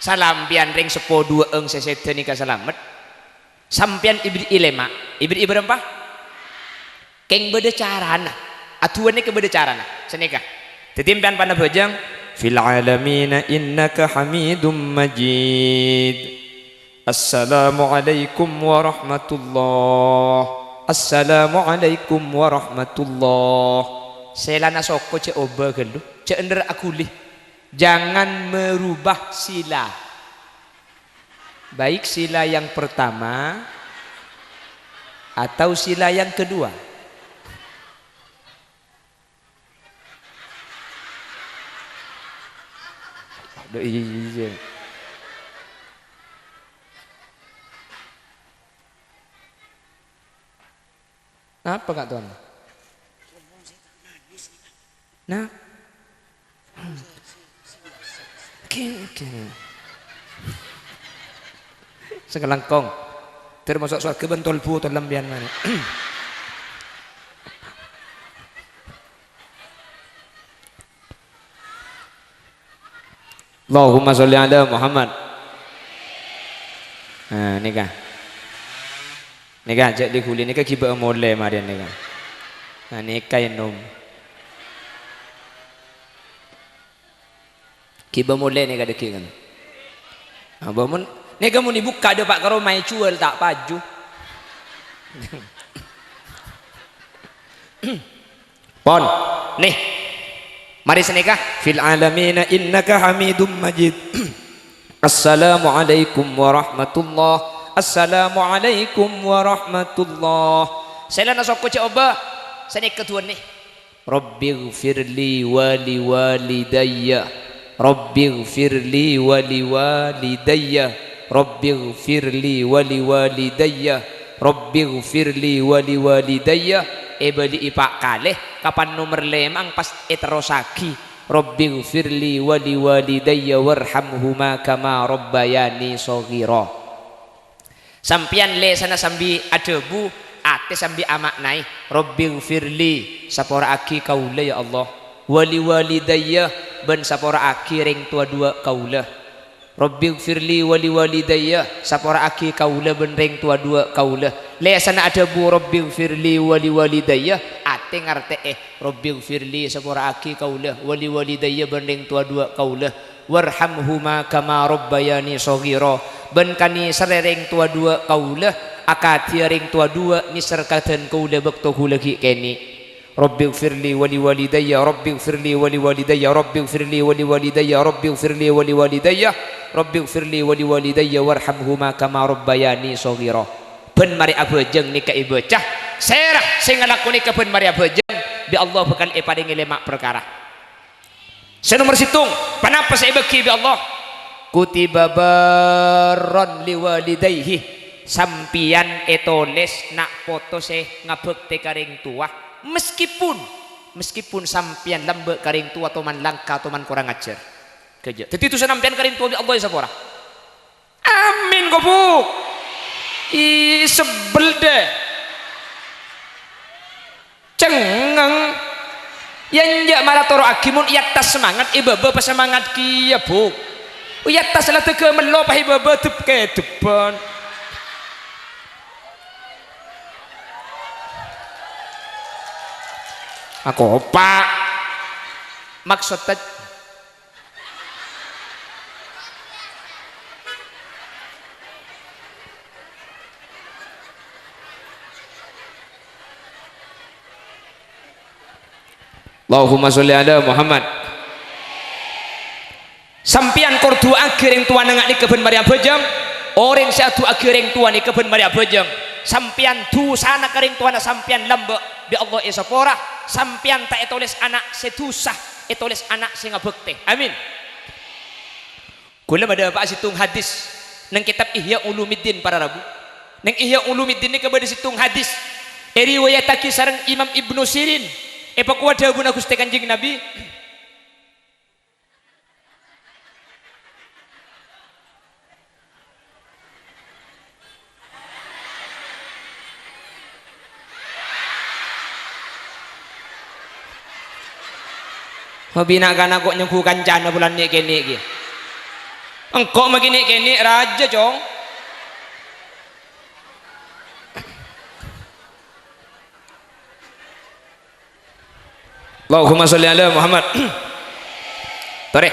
Sampèyan rèng seppo duwâ'eng sè sèdhâ nèka salamet. Sampèyan èberri'i lèma'. Èberri'i bârâmpa? Kèng bâdâ carana. Aduwân nèka bâdâ carana. Sanèka. Dhâddhi, sampèyan panabhâjâng, fil 'alamina innaka hamidum majid. Assalamualaikum warahmatullah. Assalamualaikum warahmatullah. Sèlana soko jhâ' obâ ghâllu, jhâ' endher aghuli. Jangan merubah sila. Baik sila yang pertama atau sila yang kedua. Aduh, iya. Napa, Kak Tuan? Nah. Gini, gini. Sè ngalangkong. Termasuk swarga bân tolbu tolam biyan mana. Allahumma sholli ala Muhammad. Nah, nèka. Nèka, jhâ' dhi-ghuli nèka ghibâ'â molè marèn nèka. Nah, nèka ènom. Ghibâ molè nèka dhâggi' kan. Apa mon, nèka mon èbukka' dhâpa' ka roma èjhuwâl ta' paju. Pon. Nè. Marè sanèka. Fil 'alamina innaka hamidum majid. Assalamualaikum warahmatullah. Assalamualaikum warahmatullah. Sèlana soko jhâ' obâ. Sanèka duwâ' nè. Rabbighfirli wa liwalidayya. Rabbighfirli wa liwalidayya. Rabbighfirli wa liwalidayya. Rabbighfirli wa liwalidayya. Èbâli'i pa' kalè, kapan nomer lèma' pas èterrossaghi. Rabbighfirli wa liwalidayya warhamhuma kama rabbayani shaghira. Sampèyan lèsanna sambi adhâbu, atè sambi ama'naè, "Rabbighfirli, sapora'aghi kaulâ, ya Allah, wa liwalidayya, bân sapora'aghi rèng towa duwâ' kaulâ." "Rabbighfirli wa liwalidayya, sapora'aghi kaulâ bân rèng towa duwâ' kaulâ." Lèsanna adhâbu, "Rabbighfirli wa liwalidayya," atè ngartè'è, "Rabbighfirli, sapora'aghi kaulâ, wa liwalidayya bân rèng towa duwâ' kaulâ." "Warhamhuma kama rabbayani shaghira," bân kanèserrè rèng towa duwâ' kaulâ, akadhiyâ rèng towa duwâ' nèser ka dân kaulâ bâkto kaulâ ghi' kènè'. "Rabbighfirli wa liwalidayya, Rabbighfirli wa liwalidayya, Rabbighfirli wa liwalidayya, Rabbighfirli wa liwalidayya, Rabbighfirli wa liwalidayya, warhamhuma kama rabbayani shaghira." Bân marè abhâjâng nèka èbâca, sèra sè ngalakonè kabân marè abhâjâng, bi' Allah bhâkal èparèngè lèma' parkara. Sè nomer sèttong, ponapa sè èbâghi bi' Allah? "Kutiba barran liwalidayhi." Sampèyan ètolès na' poto sè ngabhâktè ka rèng towa, meskipun, meskipun sampèyan lambâ' ka rèng towa, toman langka, toman korang ajhâr. Ghâjâ. Dhâddhi, dhusa sampèyan ka rèng towa bi' Allah èsapora. Amin, kobuk. Ih, sebbel, dâ. Cengngeng. Yâ, enjâ' mara toro'aghi mon è attas semangat, è bâbâ pasemangat kèya, Bu. È attas la dâgâ mello, pas è bâbâ dep-kèdebhân. Akopa'. Maksod ta-, Allahumma sholli ala Muhammad. Sampèyan kor du'aaghi rèng towana nga' nèka bân marè abhâjâng. Orèng sè adu'aaghi rèng towa nèka bân marè abhâjâng. Sampèyan dhusana ka rèng towana sampèyan lambâ', bi' Allah èsapora. Sampèyan ta' ètolès ana' sè dhusa, ètolès ana' sè ngabhâktè. Amin. Kaulâ madhâpa'a sèttong hadis neng kètab Ihya Ulumuddin, para rabu. Neng Ihya Ulumuddin nèka bâdâ sèttong hadis èriwayattaghi sareng Imam Ibnu Sirin, èpakowa dhâbuna Ghustè Kanjeng Nabi, Mabina' kana' ko' nyongghu kancana bulân nè'-kènè' ghi. Engko' magi nè'-kènè' rajâ, Cong. Allahumma sholli ala Muhammad. Torè.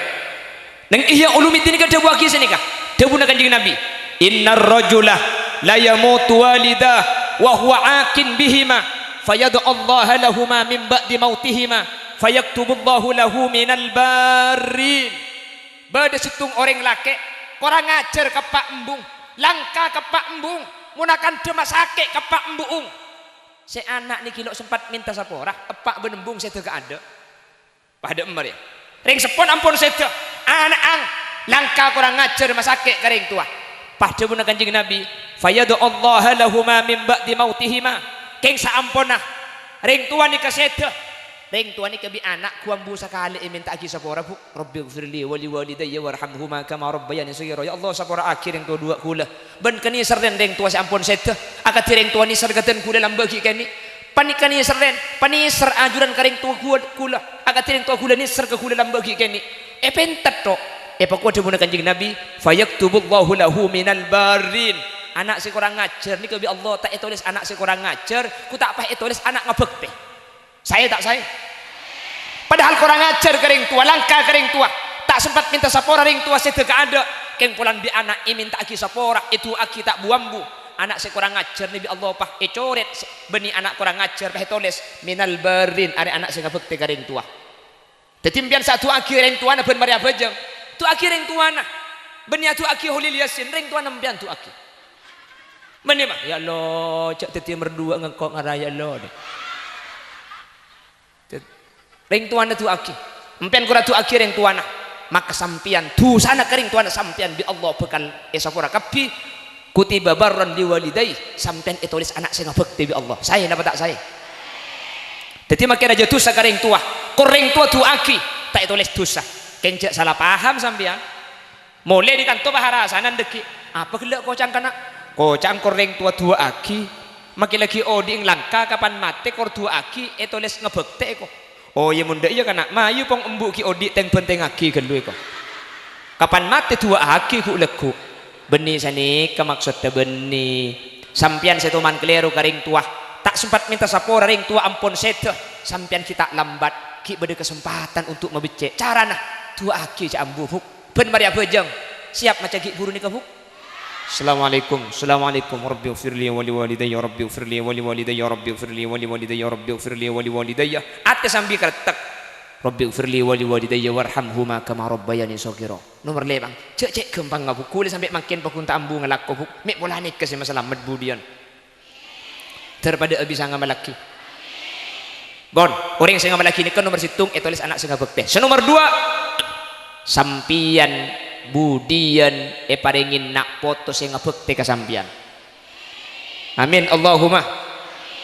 Neng Ihya Ulumuddin nèka dhâbuwaghi sanèka. Dhâbuna Kanjeng Nabi, "Innar rajula la yamutu walidah wa huwa aqin bihima, fayad'ullaha lahuma min ba'di mautihima, fayaktubullahu lahu minal barrin." Bâdâ sèttong orèng lakè' korang ajhâr ka eppa' embung, langka ka eppa' embung, mon akandhâ masakè' ka eppa' embu'ung. Sè ana' nèka lo' sempat mènta sapora, eppa' bân embung sèdhâ kaadâ'. Padâ emma rèya. Rèng seppon ampon sèdhâ, ana'na langka korang ajhâr masakè' ka rèng towa. Pas dhâbuna Kanjeng Nabi, "Fayad'ullaha lahuma min ba'di mautihima." Kèng saamponna rèng towa nèka sèdhâ, rèng towa nèka bi' ana' ghu ambu sakalè èmènta'aghi sapora, Bu. "Rabbighfirli wa liwalidayya warhamhuma kama rabbayani shaghira." Ya Allah, sapora'aghi rèng towa duwâ' ghulâ. Bân kanèserrèn rèng towa sè ampon sèdhâ, akadhi rèng towa nèser ka dân ghulâ lambâ' ghi' kènè'. Panèka nèserrèn, panèser ajuran ka rèng towa ghul-, ghulâ. Akadhi rèng towa ghulâ nèser ka ghulâ lambâ' ghi' kènè'. Èpènta, to'. Èpakowa dhâbuna Kanjeng Nabi, "Fayaktubullahu lahu minal barrin." Ana' sè korang ajhâr nèka bi' Allah ta' ètolès ana' sè korang ajhâr, ghu ta' pas ètolès ana' ngabhâktè. Saè ta' saè? Padahal korang ajhâr ka rèng towa, langka ka rèng towa. Ta' sempat mènta sapora rèng towa sèdhâ kaadâ'. Kèng polana bi' ana' èmènta'aghi sapora, èdu'aaghi ta' bu-ambu. Ana' sè korang ajhâr nèka bi' Allah pas ècorèt, sè, bânnè ana' korang ajhâr pas ètolès, "Minal barrin," arè ana' sè ngabhâktè ka rèng towa. Dhâddhi, sampèyan sè adu'aaghi rèng towana bân marè abhâjâng. Du'aaghi rèng towana. Bânnè adu'aaghi Kholil Yasin, rèng towana sampèyan du'aaghi. Bânnè, ma, "Ya Allah, jhâ' dhâddhi nomer duwâ' engko' ngara, ya Allah." Rèng towana du'aaghi. Sampèyan kora du'aaghi rèng towana. Maka sampèyan, dhusana ka rèng towana sampèyan bi' Allah bhâkal èsapora kabbhi. "Kutiba barran liwalidayhi," sampèyan ètolès ana' sè ngabhâktè bi' Allah. Saè napa ta' saè? Dhâddhi, makè rajâ dhusa ka rèng towa. Kor rèng towa du'aaghi, ta' ètolès dhusa. Kèng jhâ' sala paham sampèyan. Molè dâri kanto pas arasanan dhâggi'. Apa ghellâ' koca'na kana'? Koca'na kor rèng towa du'aaghi. Makè laghi' odi'na langka kapan matè kor du'aaghi ètolès ngabhâktè èko. Oh, iyâ, mon dâ' iyâ, kana', mayu pong embu' ghi' odi' tèng-bhântèngngaghi ghâllu èko. Kapan matè du'aaghi ghu'-lagghu'. Bânnè sanèka maksodda bânnè. Sampèyan sè toman kalèro ka rèng towa. Ta' sempat mènta sapora rèng towa ampon sèdhâ. Sampèyan ghi' ta' lambat. Ghi' bâdâ kasempadhân untuk mabeccè'. Carana, du'aaghi jhâ' ambu, Bu'. Bân marè abhâjâng. Siap maca ghi' bhuru nèka, Bu'? Assalamualaikum, assalamualaikum. Rabbighfirli wa liwalidayya, rabbighfirli wa liwalidayya, rabbighfirli wa liwalidayya, rabbighfirli wa liwalidayya. Atè sambi karettek. Rabbighfirli wa liwalidayya warhamhuma kama rabbayani shaghira. Nomer lèma'. Jhâ', cè' ghâmpangnga, Bu'. Ghulâ sampè' mangkèn paggun ta' ambu ngalako, Bu'. Mè' pola nèka sè masalamet budiyân. Dâr padâ'â bisa ngamallaghi. Pon, orèng sè ngamallaghi nèka nomer sèttong ètolès ana' sè ngabhâktè. Sè nomer duwâ', sampèyan budiyân èparèngè na' poto sè ngabhâktè ka sampèyan. Amin, Allahumma.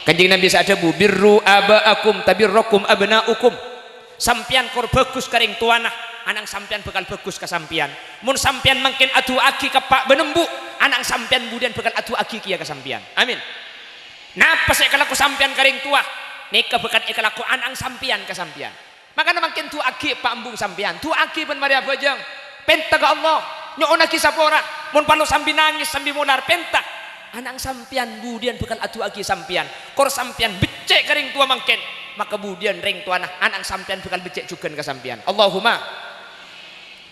Kanjeng Nabi sè adhâbu, "Birru aba'akum tabirrukum abna'ukum." Sampèyan kor bhâghus ka rèng towana, ana'na sampèyan bhâkal bhâghus ka sampèyan. Mon sampèyan mangkèn adu'aaghi ka eppa' bân embu', ana'na sampèyan budiyân bhâkal adu'aaghi kèya ka sampèyan. Amin. Napa sè èkalako sampèyan ka rèng towa, nèka bhâkal èkalako ana'na sampèyan ka sampèyan. Mangkana mangkèn du'aaghi eppa' embung sampèyan, du'aaghi bân marè abhâjâng. Pènta ka Allah, nyo'onnaghi sapora. Mon parlo sambi nangès, sambi molar, pènta. Ana'na sampèyan budiyân bhâkal adu'aaghi sampèyan. Kor sampèyan beccè' ka rèng towa mangkèn, maka budiyân rèng towana ana'na sampèyan bhâkal beccè' jhughân ka sampèyan. Allahumma.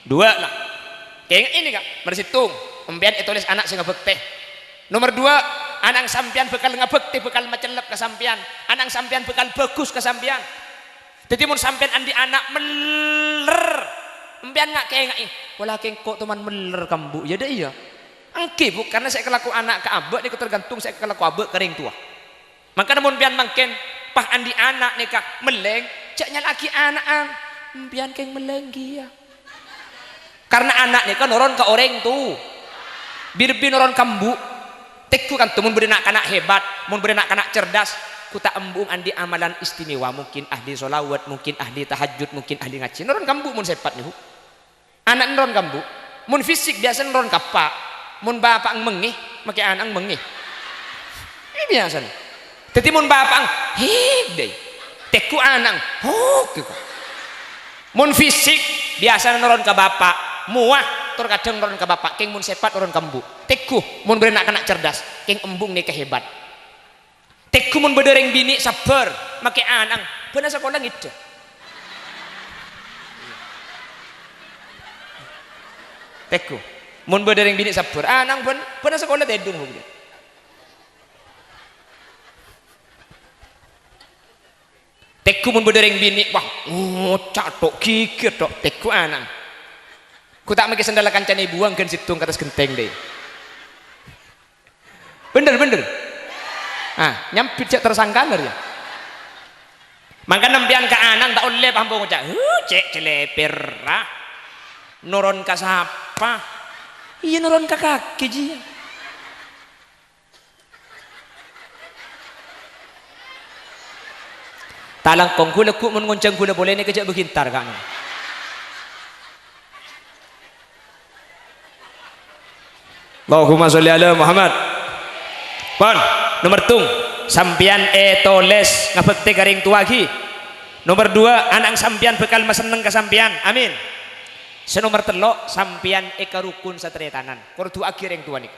Duwâ' la. Kèngè'è nèka, nomer sèttong, sampèyan ètolès ana' sè ngabhâktè. Nomer duwâ', ana'na sampèyan bhâkal ngabhâktè, bhâkal macellep ka sampèyan. Ana'na sampèyan bhâkal bhâghus ka sampèyan. Dhâddhi, mon sampèyan andi' ana' meller, sampèyan nga' kèngè'è, "Pola kèng ko' toman meller ka embu', ya dâ' iyâ?" Èngghi, Bu', karna sè èkalako ana' ka abâ' nèko tergantung sè èkalako abâ' ka rèng towa. Mangkana mon sampèyan mangkèn pas andi' ana' nèka mellèng, jhâ' nyala'aghi ana'na, "Sampèyan kèng mellèng kèya." Karna ana' nèka noron ka orèng tu-, bi-, lebbi noron ka embu'. Tengghu kanto mon bâdâ na'-kana' hebat, mon bâdâ na'-kana' cerdas, ghu ta' embu'na andi' amalan istimewa, mungkin ahli sholawat, mungkin ahli tahajjud, mungkin ahli ngajhi. Noron ka embu' mon sèpat nèko. Ana' noron ka embu'. Mon fisik biyasa noron ka eppa'. Mon bapa'na mengngè, makè ana'na mengngè. Ini biyasa. Dhâddhi mon bapa'na, "Hik, dâi." Tengghu ana'na, "Hok," gitu. Mon fisik, biyasana noron ka bapa', mowa, tor kadhâng noron ka bapa', kèng mon sèpat noron ka embu'. Tengghu, mon bâdâ na'-kana' cerdas, kèng embu'na nèka hebat. Tengghu mon bâdâ rèng binè' sabbhâr, makè ana'na, bâ'na sakola ngèdhâ. Tèngghu. Mon bâdâ rèng binè' sabbhâr, ana'na bân, bân asakola tèdung, Bu. Tèngghu mon bâdâ rèng binè', wah, ngoca' tok, ghighir tok, tèngghu ana'na. Ghu ta' makè sandhâlla kancana èbuwâng ghân sèttong ka attas ghentèng, dâi. Bhender, bhender. Ah, nyambit jhâ' tersangkana rèya. Mangkana empèyan ka ana'na ta' ollè paham ngoca', "Huh, cè' cèlèpèra. Noron ka sapa?" Iyâ, noron ka kakè, jiyâ. Talangkong ghulâ ghu' mon ngonjhâng ghulâ polè nèka jhâ' bâghi entar, ka'na. Allahumma sholli ala Muhammad. Pon, nomer tung, sampèyan ètolès ngabhâktè ka rèng towa ghi. Nomer duwâ', ana'na sampèyan bhâkal masenneng ka sampèyan. Amin. Sè nomer tello', sampèyan èkarokon sataretanan. Kor du'aaghi rèng towa nèka.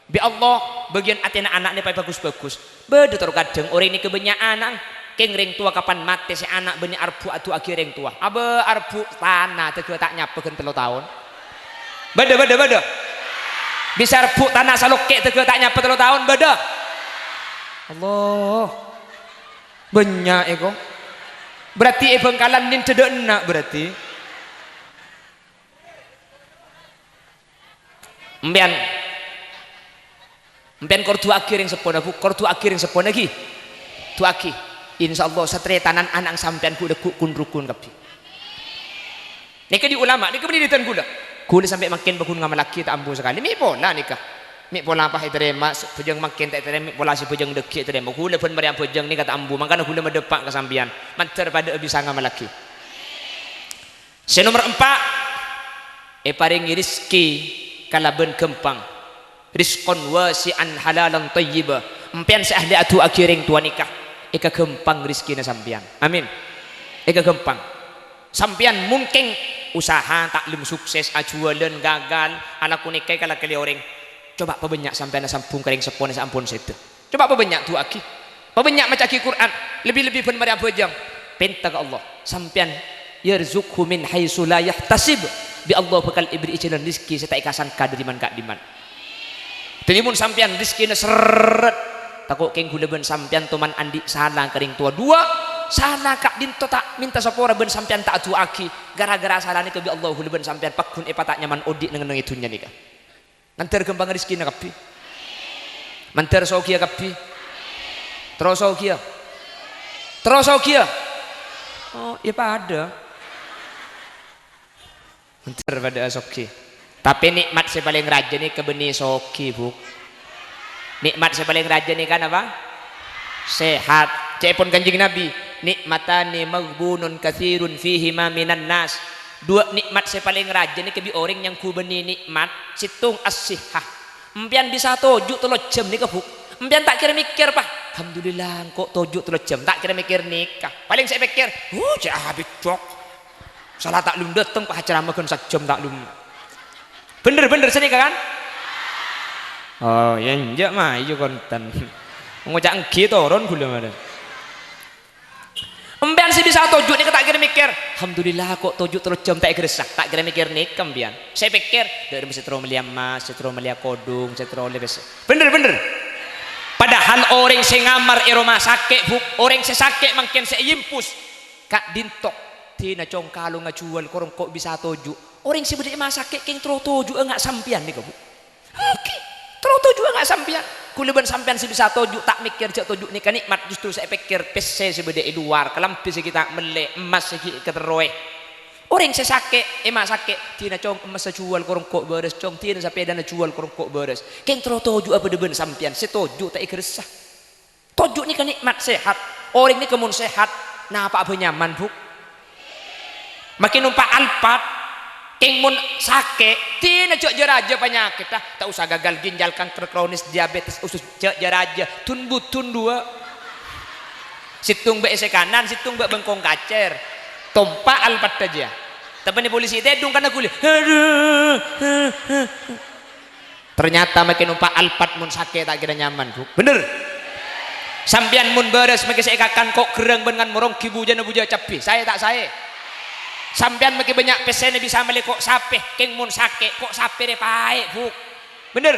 Bi' Allah, bâgiyân atèna ana' nèka èpabhâghus-bhâghus. Bâdâ tor kadhâng orèng nèka bânnya' ana', kèng rèng towa kapan matè sè ana' bânnè arbhu' adu'aaghi rèng towa. Abâ' arbhu' tana dâgghâ ta' nyapa ghân tello taon. Bâdâ, bâdâ, bâdâ. Bisa arbhu' tana salokkè' dâgghâ ta' nyapa tello taon, bâdâ. Allah. Bânnya' èko. Berarti è Bhângkalan nèndhâ dâ' enna' berarti. Empèyan, empèyan kor du'aaghi rèng seppona, Bu. Kor du'aaghi rèng seppona, ghi. Du'aaghi. Insyaallah, sataretanan ana' sampèyan ghu' lagghu' kun-rokon kabbhi. Nèka dhi ulama, nèka bânnè dhâddhiyân ghulâ. Ghulâ sampè' mangkèn pagghun ngamallaghi ta' ambu sakalè. Mè' pola nèka. Mè' pola pas ètarèma, bhâjâng mangkèn ta' ètarèma, mè' pola sè bhâjâng dhâggi' ètarèma. Ghulâ bân marèya bhâjâng nèka ta' ambu, mangkana ghulâ madâpa' ka sampèyan. Mandhâr padâ'â bisa ngamallaghi. Sè nomer empa', èparèngè rejhekkè kalabân ghâmpang. Rizqan wasi'an halalan thayyiba. Empèyan sè ahli adu'aaghi rèng towa nèka, èkaghâmpang rejhekkèna sampèyan. Amin. Èkaghâmpang. Sampèyan mon kèng usaha, ta'lim sukses, ajhuwâlân, gagal, alako nèka èkala-kalè orèng. Coba pabânnya' sampèyan asambhung ka rèng seppona sè ampon sèdhâ. Coba pabânnya' du'aaghi. Pabânnya' maca'aghi Qur'an. Lebbi-lebbi bân marèya bhâjâng. Pènta ka Allah. Sampèyan, "Yarzuqhu min haitsu la yahtasib." Bi' Allah bhâkal èberri'i jhâlân rejhekkè sè ta' èkasangka dâri man-ka'dimman. Dâddhi, mon sampèyan rejhekkèna serret, tako' kèng ghulâ bân sampèyan toman andi' sala ka rèng towa. Duwâ', sala ka'dinto ta' mènta sapora bân sampèyan ta' adu'aaghi. Ghârâ-ghârâ sala nèka bi' Allah ghulâ bân sampèyan pagghun èpata' nyaman odi' neng-enneng è dhunnya nèka. Mandhâr ghâmpang rejhekkèna kabbhi. Mandhâr soghiyâ kabbhi. Terro soghiyâ. Terro soghiyâ. Oh, iyâ padâ. Mandhâr padâ'â soghiyâ. Tapè nè'mat sè palèng rajâ nèka bânnè soghiyâ, Bu. Nè'mat sè palèng rajâ nèka napa? Sehat. Ca'èpon Kanjeng Nabi, "Ni'matani maghbunun katsirun fihima minan nas." Duwâ' nè'mat sè palèng rajâ nèka bi' orèng nyangghu bânnè nè'mat, sèttong as-sihhah. Empèyan bisa toju' tello jam nèka, Bu. Empèyan ta' kèra mèkkèr, Pa'. "Alhamdulillah, engko' toju' tello jam." Ta' kèra mèkkèr nèka. Palèng sè èpèkkèr, "Huh, cè' abit, Cok. Sala ta' lum dâteng, Pa', ceramah ghân sajjhâm ta' lum." Bhender, bhender, sanèka, kan? Oh, iyâ, enjâ', mayu konten. Ngoca' èngghi toron ghulâ marè. Empèyan sè bisa toju' nèka ta' kèra mèkkèr, "Alhamdulillah, ko' toju' tello jam ta' èghâressa." Ta' kèra mèkkèr nèka empèyan. Sè èpèkkèr, "Dâ' remma sè terro mellèya emmas, sè terro mellèya kodhung, sè terro ollè pèssè." Bhender, bhender. Padahal orèng sè ngamar è roma sakè', Bu, orèng sè sakè' mangkèn sè èimpus. Ka'dinto, dina cong kalongnga juwâl korong ko' bisa toju'. Orèng sè bâdâ è masakè' kèng terro toju'â nga' sampèyan nèka, Bu. Oke, terro toju'â nga' sampèyan. Ghulâ bân sampèyan sè bisa toju' ta' mèkkèr jâ' toju' nèka nè'mat, justru sè èpèkkèr pèssè sè bâdâ è lowar, kalambhi sè ghi' ta' mellè, emmas sè ghi' èkaterrowè. Orèng sè sakè', è masakè', dina cong emmassa juwâl korong ko' bârâs, cong dina sapèdana juwâl korong ko' bârâs. Kèng terro toju'â bâdâ bân sampèyan, sè toju' ta' èghâressa. Toju' nèka nè'mat sehat. Orèng nèka mon sehat, napa'a bhâi nyaman, Bu. Makè nompa' Alphard, kèng mon sakè', dina jâ' jâ-rajâ panyakèt, ah. Ta' osa gagal ginjal, kanker kronis, diabetes, usus, jâ' jâ-rajâ. Dun-budun duwâ'. Sèttong bâ' è sè kanan, sèttong bâ' bengkong kacèr. Tompa' Alphard jâ. Tapè nè polisi tèdung kana ghuli. Aduh. Ternyata makè nompa' Alphard mon sakè' ta' kèra nyaman, Bu. Bhender. Sampèyan mon bârâs makè sè èkakan ko' gherrâng bân ngan moronggi bujâna bujâ cabbhi. Saè ta' saè? Sampèyan maghi bânnya' pèssèna bisa mellè ko' sapè, kèng mon sakè', ko' sapè rè paè', Bu'. Bhender?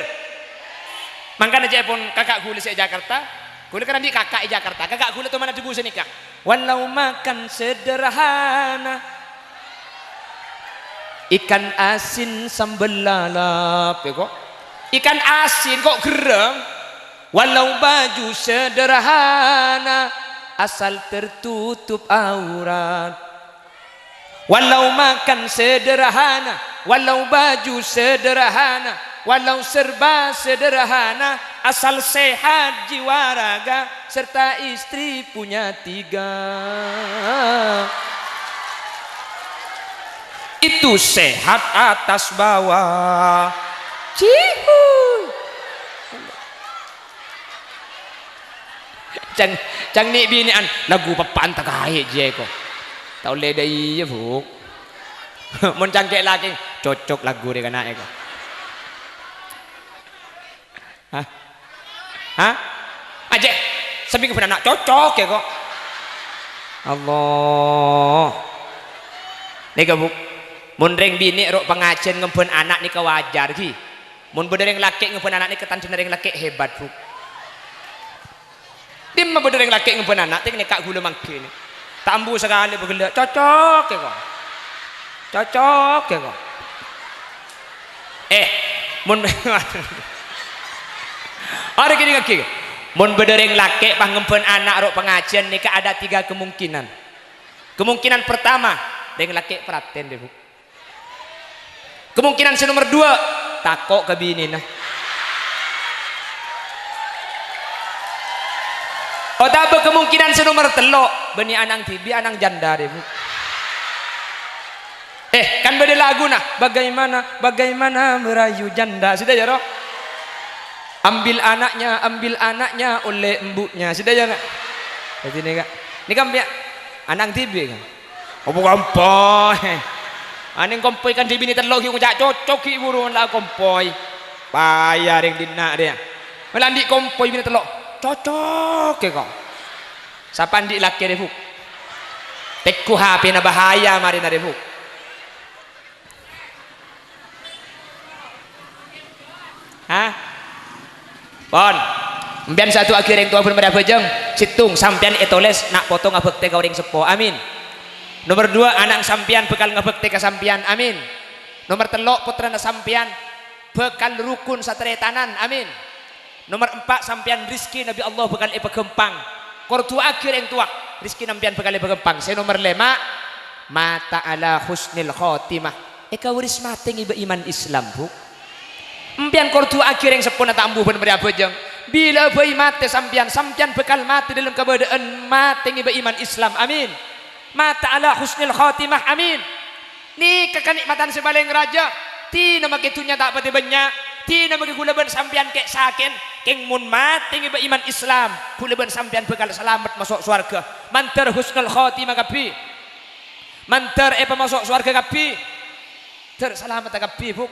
Mangkana ca'èpon kaka' ghulâ sè è Jakarta, ghulâ kan andi' kaka' è Jakarta, kaka' ghulâ toman adhâbu sanèka, "Walau makan sederhana, ikan asin sambel lalap," ya ko'. Ikan asin ko' gherrem. "Walau baju sederhana, asal tertutup aurat." Walau makan sederhana, walau baju sederhana, walau serba sederhana, asal sehat jiwa raga serta istri punya tiga. Itu sehat atas bawah. Cihuy. Cang, cang nè' binè'an, lagu peppa'an ta' kaè jiyâ ko'. Ta' ollè dâ' iyâ, Bu'. Mon cangkè' lakè, cocok lagu rè kana'è ko'. Hah? Hah? Ajjhâ', sampèyan ngemban ana' cocok ya ko'. Allah. Nèka, Bu'. Mon rèng binè' ro' pangajiyân ngemban ana' nèka wajar, ghi. Mon bâdâ rèng lakè' ngemban ana' nèka tandhâna rèng lakè' hebat, Bu'. Dimma bâdâ rèng lakè' ngemban ana', tèng nèka ghulâ mangghi nè. Ta' ambu sakalè bâghellâ', cocok ya ko'. Cocok ya ko'. Eh, mon arè kènè' ngaghi. Mon bâdâ rèng lakè' pas ngemban ana' ro' pangajiyân nèka ada tiga kemungkinan. Kemungkinan pertama, rèng lakè' pratèn dâ', Bu'. Kemungkinan sè nomer dua, tako' ka binèna. Otabâ kemungkinan sè nomer tello', bânnè ana' dhibi', ana' janda rè, Bu'. Eh, kan bâdâ laguna, "Bagaimana, bagaimana merayu janda?" Sèdhâjâ, ro? "Ambil anaknya, ambil anaknya oleh embunya." Sèdhâjâ, na'. Dhâddhi nèka, nèka ampèyan ana' dhibi', kan? Apa kompoy? Anèng kompoy kan dhibi'na tello' ghi' ngoca' cocok ghi' buru la kompoy. Paya rèng dinna' rèya. Mèla andi' kompoy binè tello'. Cocok ya ko'. Sapa andi' lakè rè, Bu'? Peggu' H P-na bahaya marèna rè, Bu'. Hah? Pon. Sampèyan sè adu'aaghi rèng towa bân marè abhâjâng, sèttong sampèyan ètolès na' poto ngabhâktè ka orèng seppo. Amin. Nomer dua, ana' sampèyan bhâkal ngabhâktè ka sampèyan. Amin. Nomer tello', pottrana sampèyan bhâkal rokon sataretanan. Amin. Nomer empa', sampèyan rejhekkèna bi' Allah bhâkal èpaghâmpang. Kor du'aaghi rèng towa, rejhekkèna sampèyan bhâkal èpaghâmpang. Sè nomer lèma', mata ala husnil khotimah. Èkabâris matè ngibâ iman Islam, Bu'. Sampèyan kor du'aaghi rèng seppona ta' ambu bân marè abhâjâng. Bilâ bhâi matè sampèyan, sampèyan bhâkal matè dâlem kabâdâ'ân matè ngibâ iman Islam. Amin. Mata ala husnil khotimah. Amin. Nèka kanè'matan sè palèng rajâ. Dinah makè dhunnya ta' patè bânnya', dinah makè ghulâ bân sampèyan kè'-sakè'an, kèng mon matè ngibâ iman Islam, ghulâ bân sampèyan bhâkal salamet maso' sowarghâ. Mandhâr husnul khotimah kabbhi. Mandhâr èpamaso' sowarghâ kabbhi. Dhâr salameddhâ kabbhi, Bu'.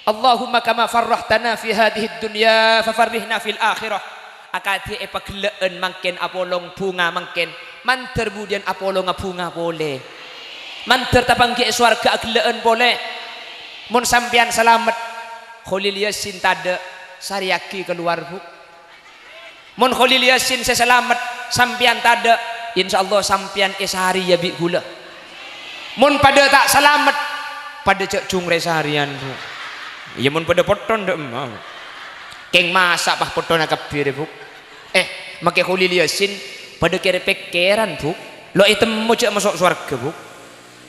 Allahumma kama farrahtana fi hadhihid dunya, fafarrihna fil akhirah. Akadhi èpaghellâ'ân mangkèn apolong bhunga mangkèn, mandhâr budiyân apolonga bhunga polè. Mandhâr tapangghi è sowarghâ aghellâ'ân polè. Mon sampèyan salamet, Kholil Yasin tadâ', sarèyaghi kalowar, Bu'. Mon Kholil Yasin sè salamet, sampèyan tadâ', insyaallah sampèyan èsarèya bi' ghulâ. Mon padâ ta' salamet, padâ jhâ' jhungrè sarèyan, Bu'. Iyâ, mon padâ potton, dâ' emma. Kèng masa' pas pottona kabbhi rè, Bu'? Eh, makè Kholil Yasin padâ kèr-pèkkèran, Bu'. Lo' ètemmo jhâ' maso' sowarghâ, Bu'.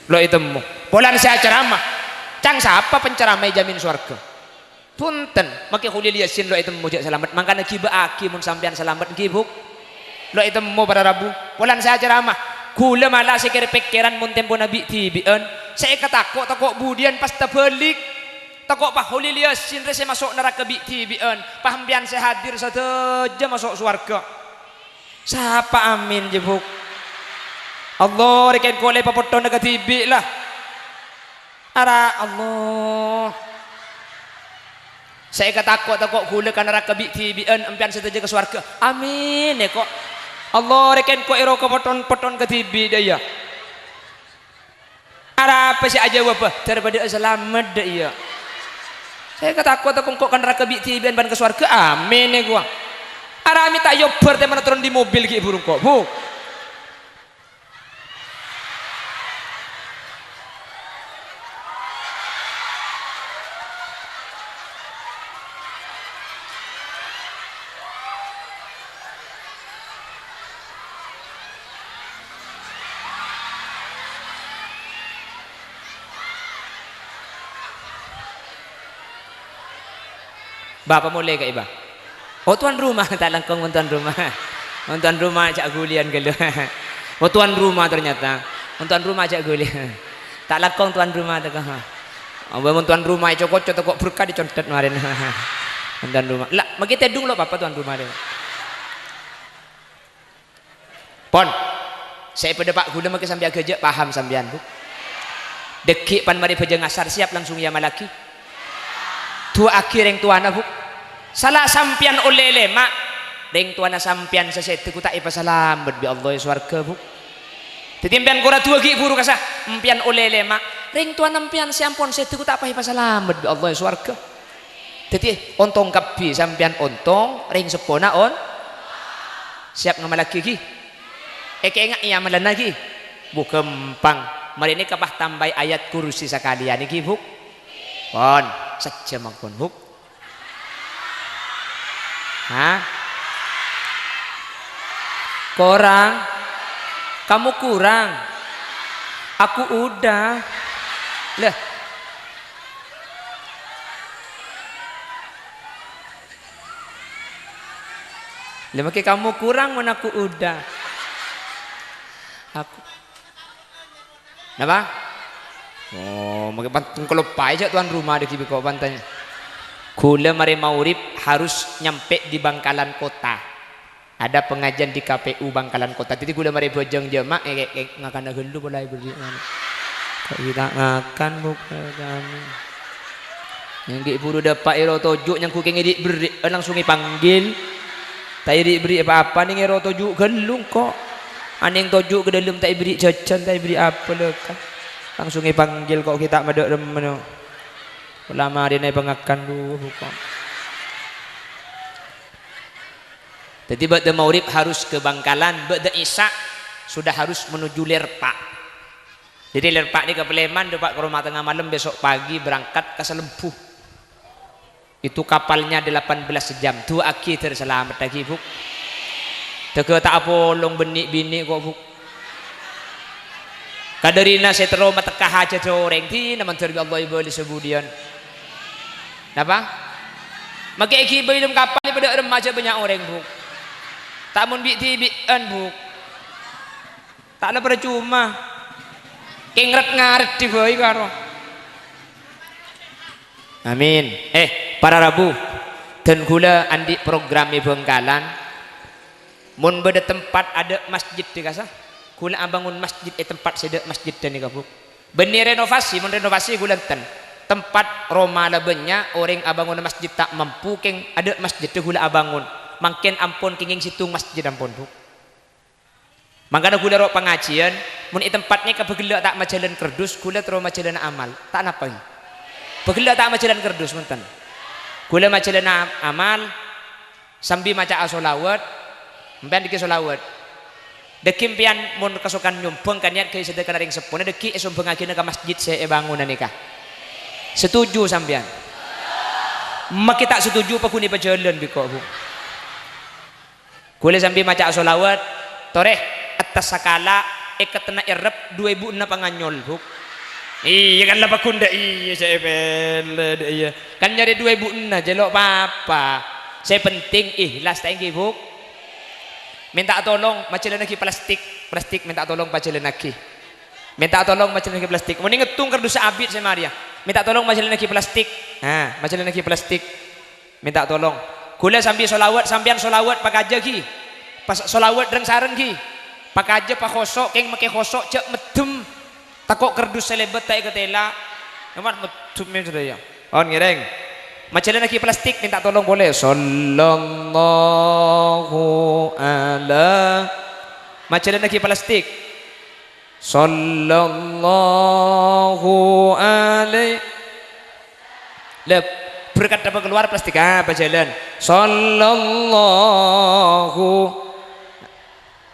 Lo' ètemmo. Polana sè acaramah. Cang sapa pancaramah èjhâmin sowarghâ? Bhunten, makè Kholil Yasin lo' ètemmo jhâ' salamet. Mangkana ghibâ'âghi mon sampèyan salamet, èngghi, Bu'? Lo' ètemmo para rabu. Polana sè acaramah. Ghulâ mala sè kèr-pèkkèran mon tempona bi'-dhibi'ân. Sè èkatako', tako' budiyân pas tabhâlik. Tako' pas Kholil Yasin rè sè maso' naraka bi'-dhibi'ân. Pas sampèyan sè hadir sadhâjâ maso' sowarghâ. Sapa amin, jâ, Bu'? Allah, rè kèng kol èpapottona kadhibi', la. Ara Allah. Sè èkatako'-tako' ghulâ ka naraka bi'-dhibi'ân, sampèyan sadhâjâ ka sowarghâ. Amin, ya, ko'. Allah, rè kèng kol èro kapotton-potton kadhibi', dâ' iyâ. Arapa sè ajâwâbhâ? Dârâbâdâ salamet, dâ' iyâ. Sè katakot engko' ka naraka bi'-dhibi'ân bân ka sowarghâ. Amin, èkowa. Arapa mè' ta' èobbhâr tèmana toron dâri mobil ghi' bhuru engko', Bu. Bâ' pamolè ka'imma. Oh, tuan rumah, ta' langkong mon tuan rumah. Mon tuan rumah jhâ' ghuliyân ghâllu. Oh, tuan rumah ternyata. Mon tuan rumah jhâ' ghuli. Ta' langkong tuan rumah tèko. Oh, mon tuan rumah èco-koco tèko berkah ècondet marèna. Mon tuan rumah. La, mangkè tèdung lo' papa tuan rumah rè. Pon. Sè èpadâpa' ghulâ mangkè sampè' aghâjâ' paham sampèyan, Bu. Dâgghi' pan marè bhâjâng asar siap langsung èamallaghi. Du'aaghi rèng towana, Bu. Sala sampèyan ollè lèma', rèng towana sampèyan sè sèdhâ ghu ta' èpasalamet bi' Allah è sowarghâ, Bu. Dâddhi sampèyan kora du'aaghi bhuru kassa', sampèyan ollè lèma', rèng towana sampèyan sè ampon sèdhâ ghu ta' pas èpasalamet bi' Allah è sowarghâ. Dâddhi, ontong kabbhi, sampèyan ontong, rèng seppona on-, siap ngamallaghi, ghi? Èkaènga'è amalanna, ghi? Bu, ghâmpang. Marè nèka pas tambâi ayat kursi sakalèyan, ghi, Bu? Pon, sajjhâ mangkon, Bu. Hah? Korang? Kamu kurang? Aku udah. Lah, Lah, mangkè kamu kurang, mon aku udah. Aku. Napa? Oh, mangkè pan-, kaloppaè jhâ' tuan rumah dâgghi' bi' ko' pantanya. Ghulâ marè maghrib harus nyampe di Bangkalan Kota. Ada pengajian di K P U Bangkalan Kota. Dâddhi ghulâ marè bhâjâng jhâma', è, è, è, ngakana ghâllu pola èberri', ngono. Kok ghi' ta' ngakan, Bu, kami. Èngghi buru dâpa' èro toju' nyangghu kèng èri'-berri', langsung èpanggil. Ta' èri'-berri' pa-apa, nèng èro toju' ghâllu engko'. Anèng toju' ka dâlem ta' èberri' jhâjhân, ta' èberri' apa, lèka. Langsung èpanggil, kok ghi' ta' maddhâ' remmen, no. Pola marèna èpangakan, Bu, Bu, kok. Dâddhi, ba'da maghrib harus ke Bangkalan, ba'da isya sudah harus menuju Lerpa'. Jadi, Lerpa' nèka palèman, dâpa' ka roma tengnga malem, besok pagi berangkat ka Salembu. Itu kapalnya delapan belas jam. Du'aaghi dâr salameddhâghi, Bu. Dâgghâ ta' apolong bânnè binè' ko', Bu. Kadârina sè terro matekka hajhâddhâ orèng, dinah mandhâr bi' Allah èbâli sabudiyân. Napa? Makè èghibâ è dâlem kapal, padâ remma jhâ' bânnya' orèng, Bu. Ta' mon bi'-dhibi'ân, Bu. Ta' la parcoma. Kèng ret-ngarèt dibâi karo. Amin. Eh, para rabu, dân ghulâ andi' program è Bangkalan. Mon bâdâ tempat adâ' masjid è kassa', ghulâ abângon masjid è tempat sè dâ' masjid ghânèka, Bu. Bânnè renovasi, mon renovasi ghulâ enten. Tempat roma la bânnya', orèng abângona masjid ta' mampu, kèng adâ' masjid ghulâ abângon. Mangkèn ampon kèngèng sèttong masjid ampon, Bu. Mangkana ghulâ ro' pangajiyân, mon è tempat nèka bâghellâ' ta' majhâlân kardus, ghulâ terro majhâlân amal. Ta' napa, ghi? Bâghellâ' ta' majhâlân kardus, monten. Ghulâ majhâlân am-, amal, sambi maca'a sholawat, sampèyan dâggi' sholawat. Dâggi' sampèyan mon kasokan nyombhâng ka niyat ghâbây sadhâkana rèng seppona, dâggi' èsombhângngaghinâ ka masjid sè èbângonanè ka. Setuju sampèyan? Makè ta' setuju, paghun èpajhâlân bi' ko', Bu. Ghulâ sambi maca'a sholawat, torè, attas sakala, èkettenna èrrep, du èbu enna panganyol, Bu. Iyâ, kan la paghun dâ' iyâ, sè èpèlè dâ' iyâ. Kan nyarè du èbu enna, jhâ' lo' pa-apa. Sè penting ikhlas, ta' èngghi, Bu? Mènta tolong majhâlânnaghi plastik, plastik mènta tolong pajhâlânnaghi. Mènta tolong majhâlânnaghi plastik. Mon ngettung kardus abit sè marèya. Mènta tolong majhâlânnaghi plastik. Ha, majhâlânnaghi plastik. Mènta tolong. Ghulâ sambi sholawat, sampèyan sholawat pakajâ, ghi. Pas sholawat rèng-sarèng, ghi. Pakajâ pakhoso', kèng makè khoso', jhâ' meddhem. Tako' kardus sè lèbât ta' èkatèla. Nyaman meddhem, ya, sadhâjâ. On ngèrèng. Majhâlânnaghi plastik, mènta tolong polè. Sallallahu ala. Majhâlânnaghi plastik. Sallallahu alaihi. Lah, berkat apa keluar plastik apa jalan? Sallallahu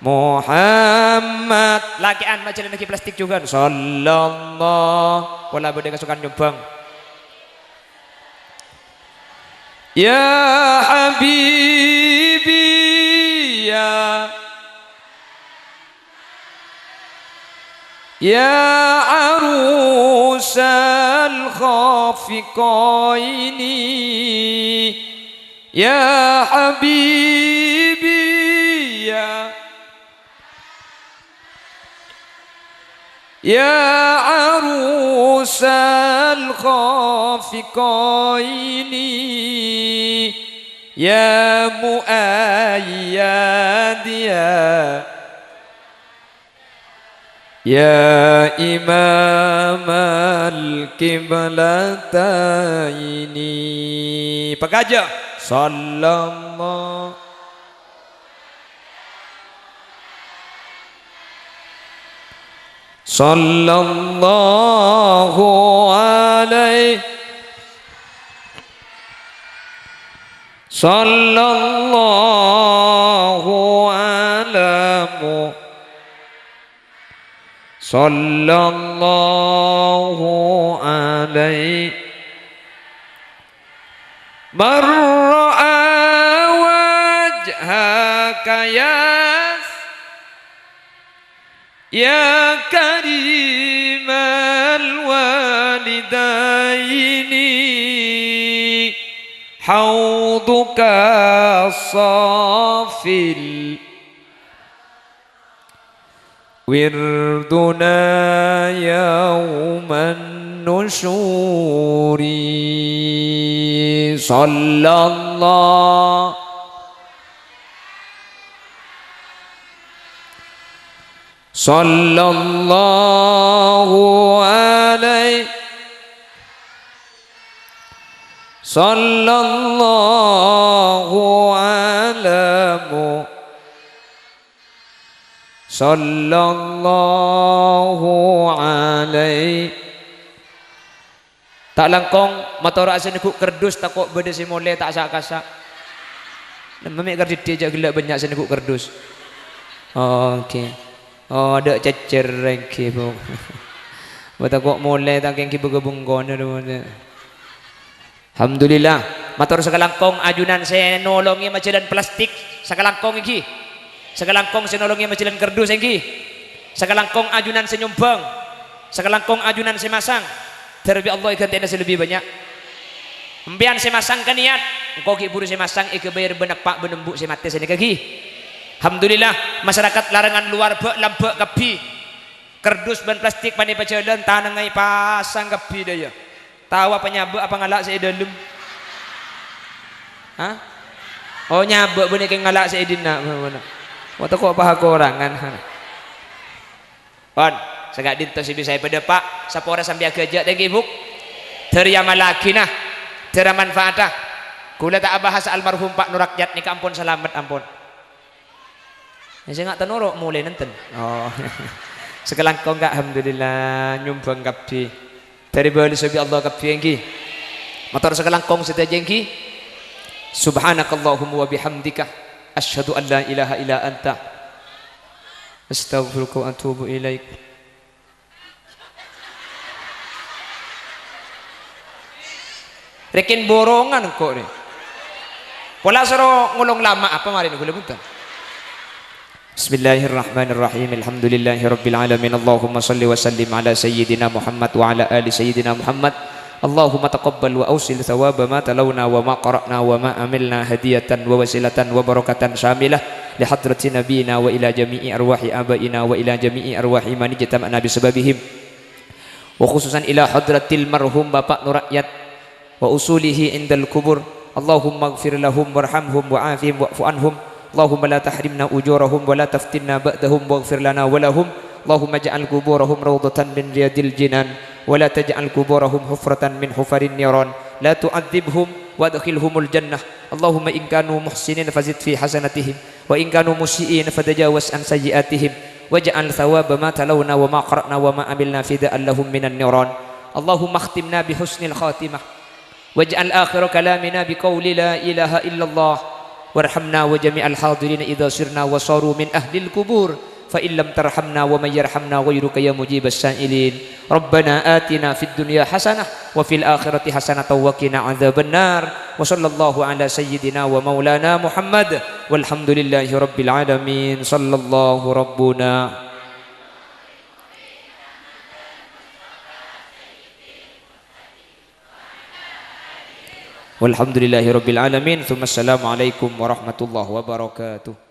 Muhammad. Lake'an ma' jalan lagi plastik juga. Sallallahu. Pola bâdâ kasukan nyumbang. Ya habibi ya. Ya arusal khafiqaini. Ya habibi ya. Ya arusal khafiqaini. Ya muayyad ya. Ya imamal qiblataini. Pagajâ. Sallallahu. Sallallahu alaihi. Sallallahu ala Mu-, sallallahu alaihi. Man ra'a wajhaka yas-, ya karimal walidaini, hauduka safil wirduna yauman nusyuri. Sallallahu, sallallahu alaihi, sallallahu ala Mu-, sallallahu alaihi. Ta' langkong, mator sè neggu' kardus, tako' bâdâ sè molè ta' sa'-kasa'. Nemma mè' kardiddi jhâ' ghellâ' bânnya' sè neggu' kardus. Oke. Oh, adâ' cècèr èngghi, Bu. Bâ tako' molè ta' kèngghi bâgâ bengkona, Bu. Alhamdulillah. Mator sakalangkong ajunan sè nolongè majhâlân plastik, sakalangkong èngghi. Sakalangkong sè nolongè majhâlân kardus èngghi. Sakalangkong ajunan sè nyombang. Sakalangkong ajunan sè masang. Dhârâbi Allah èghântè'ana sè lebbi bânnya'. Empèyan sè masang kanèyat, engko' ghi' buru sè masang èghâbâyâr bân eppa' bân embu' sè matè sanèka ghi. Alhamdulillah, masyarakat larangan lowar bâ'-lambâ' kabbhi. Kardus bân plastik panè pajhâlân, tanengnga èpasang kabbhi dâ' iyâ. Tao apa nyabâ' apa ngala' sè è dâlem? Hah? Oh, nyabâ' bânnè kèng ngala' sè è dinna', bâ-, bâ-, bâ-, tako' pakorangan. Pon, saka'dinto sè bisa èpadâpa', sapora sambi aghâjâ', tèngghi, Bu'. Dhâri amallaghi, nah. Dhâri manfaata. Kaulâ ta' abahas almarhum Pa' Nur Rakyat nèka ampon salamet, ampon. Sè nga' ta' noro' molè nènten. Oh. Sakalangkong, Ka', alhamdulillah, nyombang kabbhi. Dhâri bâlessa bi' Allah kabbhi, èngghi. Mator sakalangkong sadhâjâ, èngghi. Subhanakallahumma wa bihamdika, asyhadu an la ilaha illa anta, astaghfiruka wa atubu ilaik. Rèken borongan engko' rè. Pola soro ngolong lama apa marèna ghulâ bhunten. Bismillahirrahmanirrahim. Alhamdulillahirabbil alamin. Allahumma shalli wa sallim ala sayyidina Muhammad wa ala ali sayyidina Muhammad. Allahumma taqabbal wa ausil thawaba ma talawna wa ma qara'na wa ma amilna hadiyatan wa wasilatan wa barakatan syamilah li hadrati nabiyina wa ila jami'i arwahi abaina wa ila jami'i arwahi man ijtama'na bisababihim. Wa khususan ila hadratil marhum Bapak Nur Rakyat wa usulihi indal kubur. Allahumma ighfir lahum warhamhum wa'afihim wa'fu anhum. Allahumma la tahrimna ujurahum wa la taftinna ba'dahum waghfir lana wa lahum. Allahumma ij'al quburahum rawdatan min riyadil jinan wa la taj'al quburahum hufratan min hufarin niran. La tu'adzibhum wa adkhilhumul jannah. Allahumma in kanu muhsinin fazid fi hasanatihim wa in kanu musii'in fatajawaz an sayyi'atihim. واجعل ثواب ما تلونا وما قرأنا وما عملنا فداء لهم من النيران. اللهم اختمنا بحسن الخاتمة. واجعل آخر كلامنا بقول لا إله إلا الله. وارحمنا وجميع الحاضرين إذا صرنا وصاروا من أهل القبور. فإن لم ترحمنا ومن يرحمنا غيرك يا مجيب السائلين. ربنا آتنا في الدنيا حسنة وفي الآخرة حسنة وقنا عذاب النار. وصلى الله على سيدنا ومولانا محمد. والحمد لله رب العالمين. صلى الله ربنا. والحمد لله رب العالمين. ثم السلام عليكم ورحمة الله وبركاته.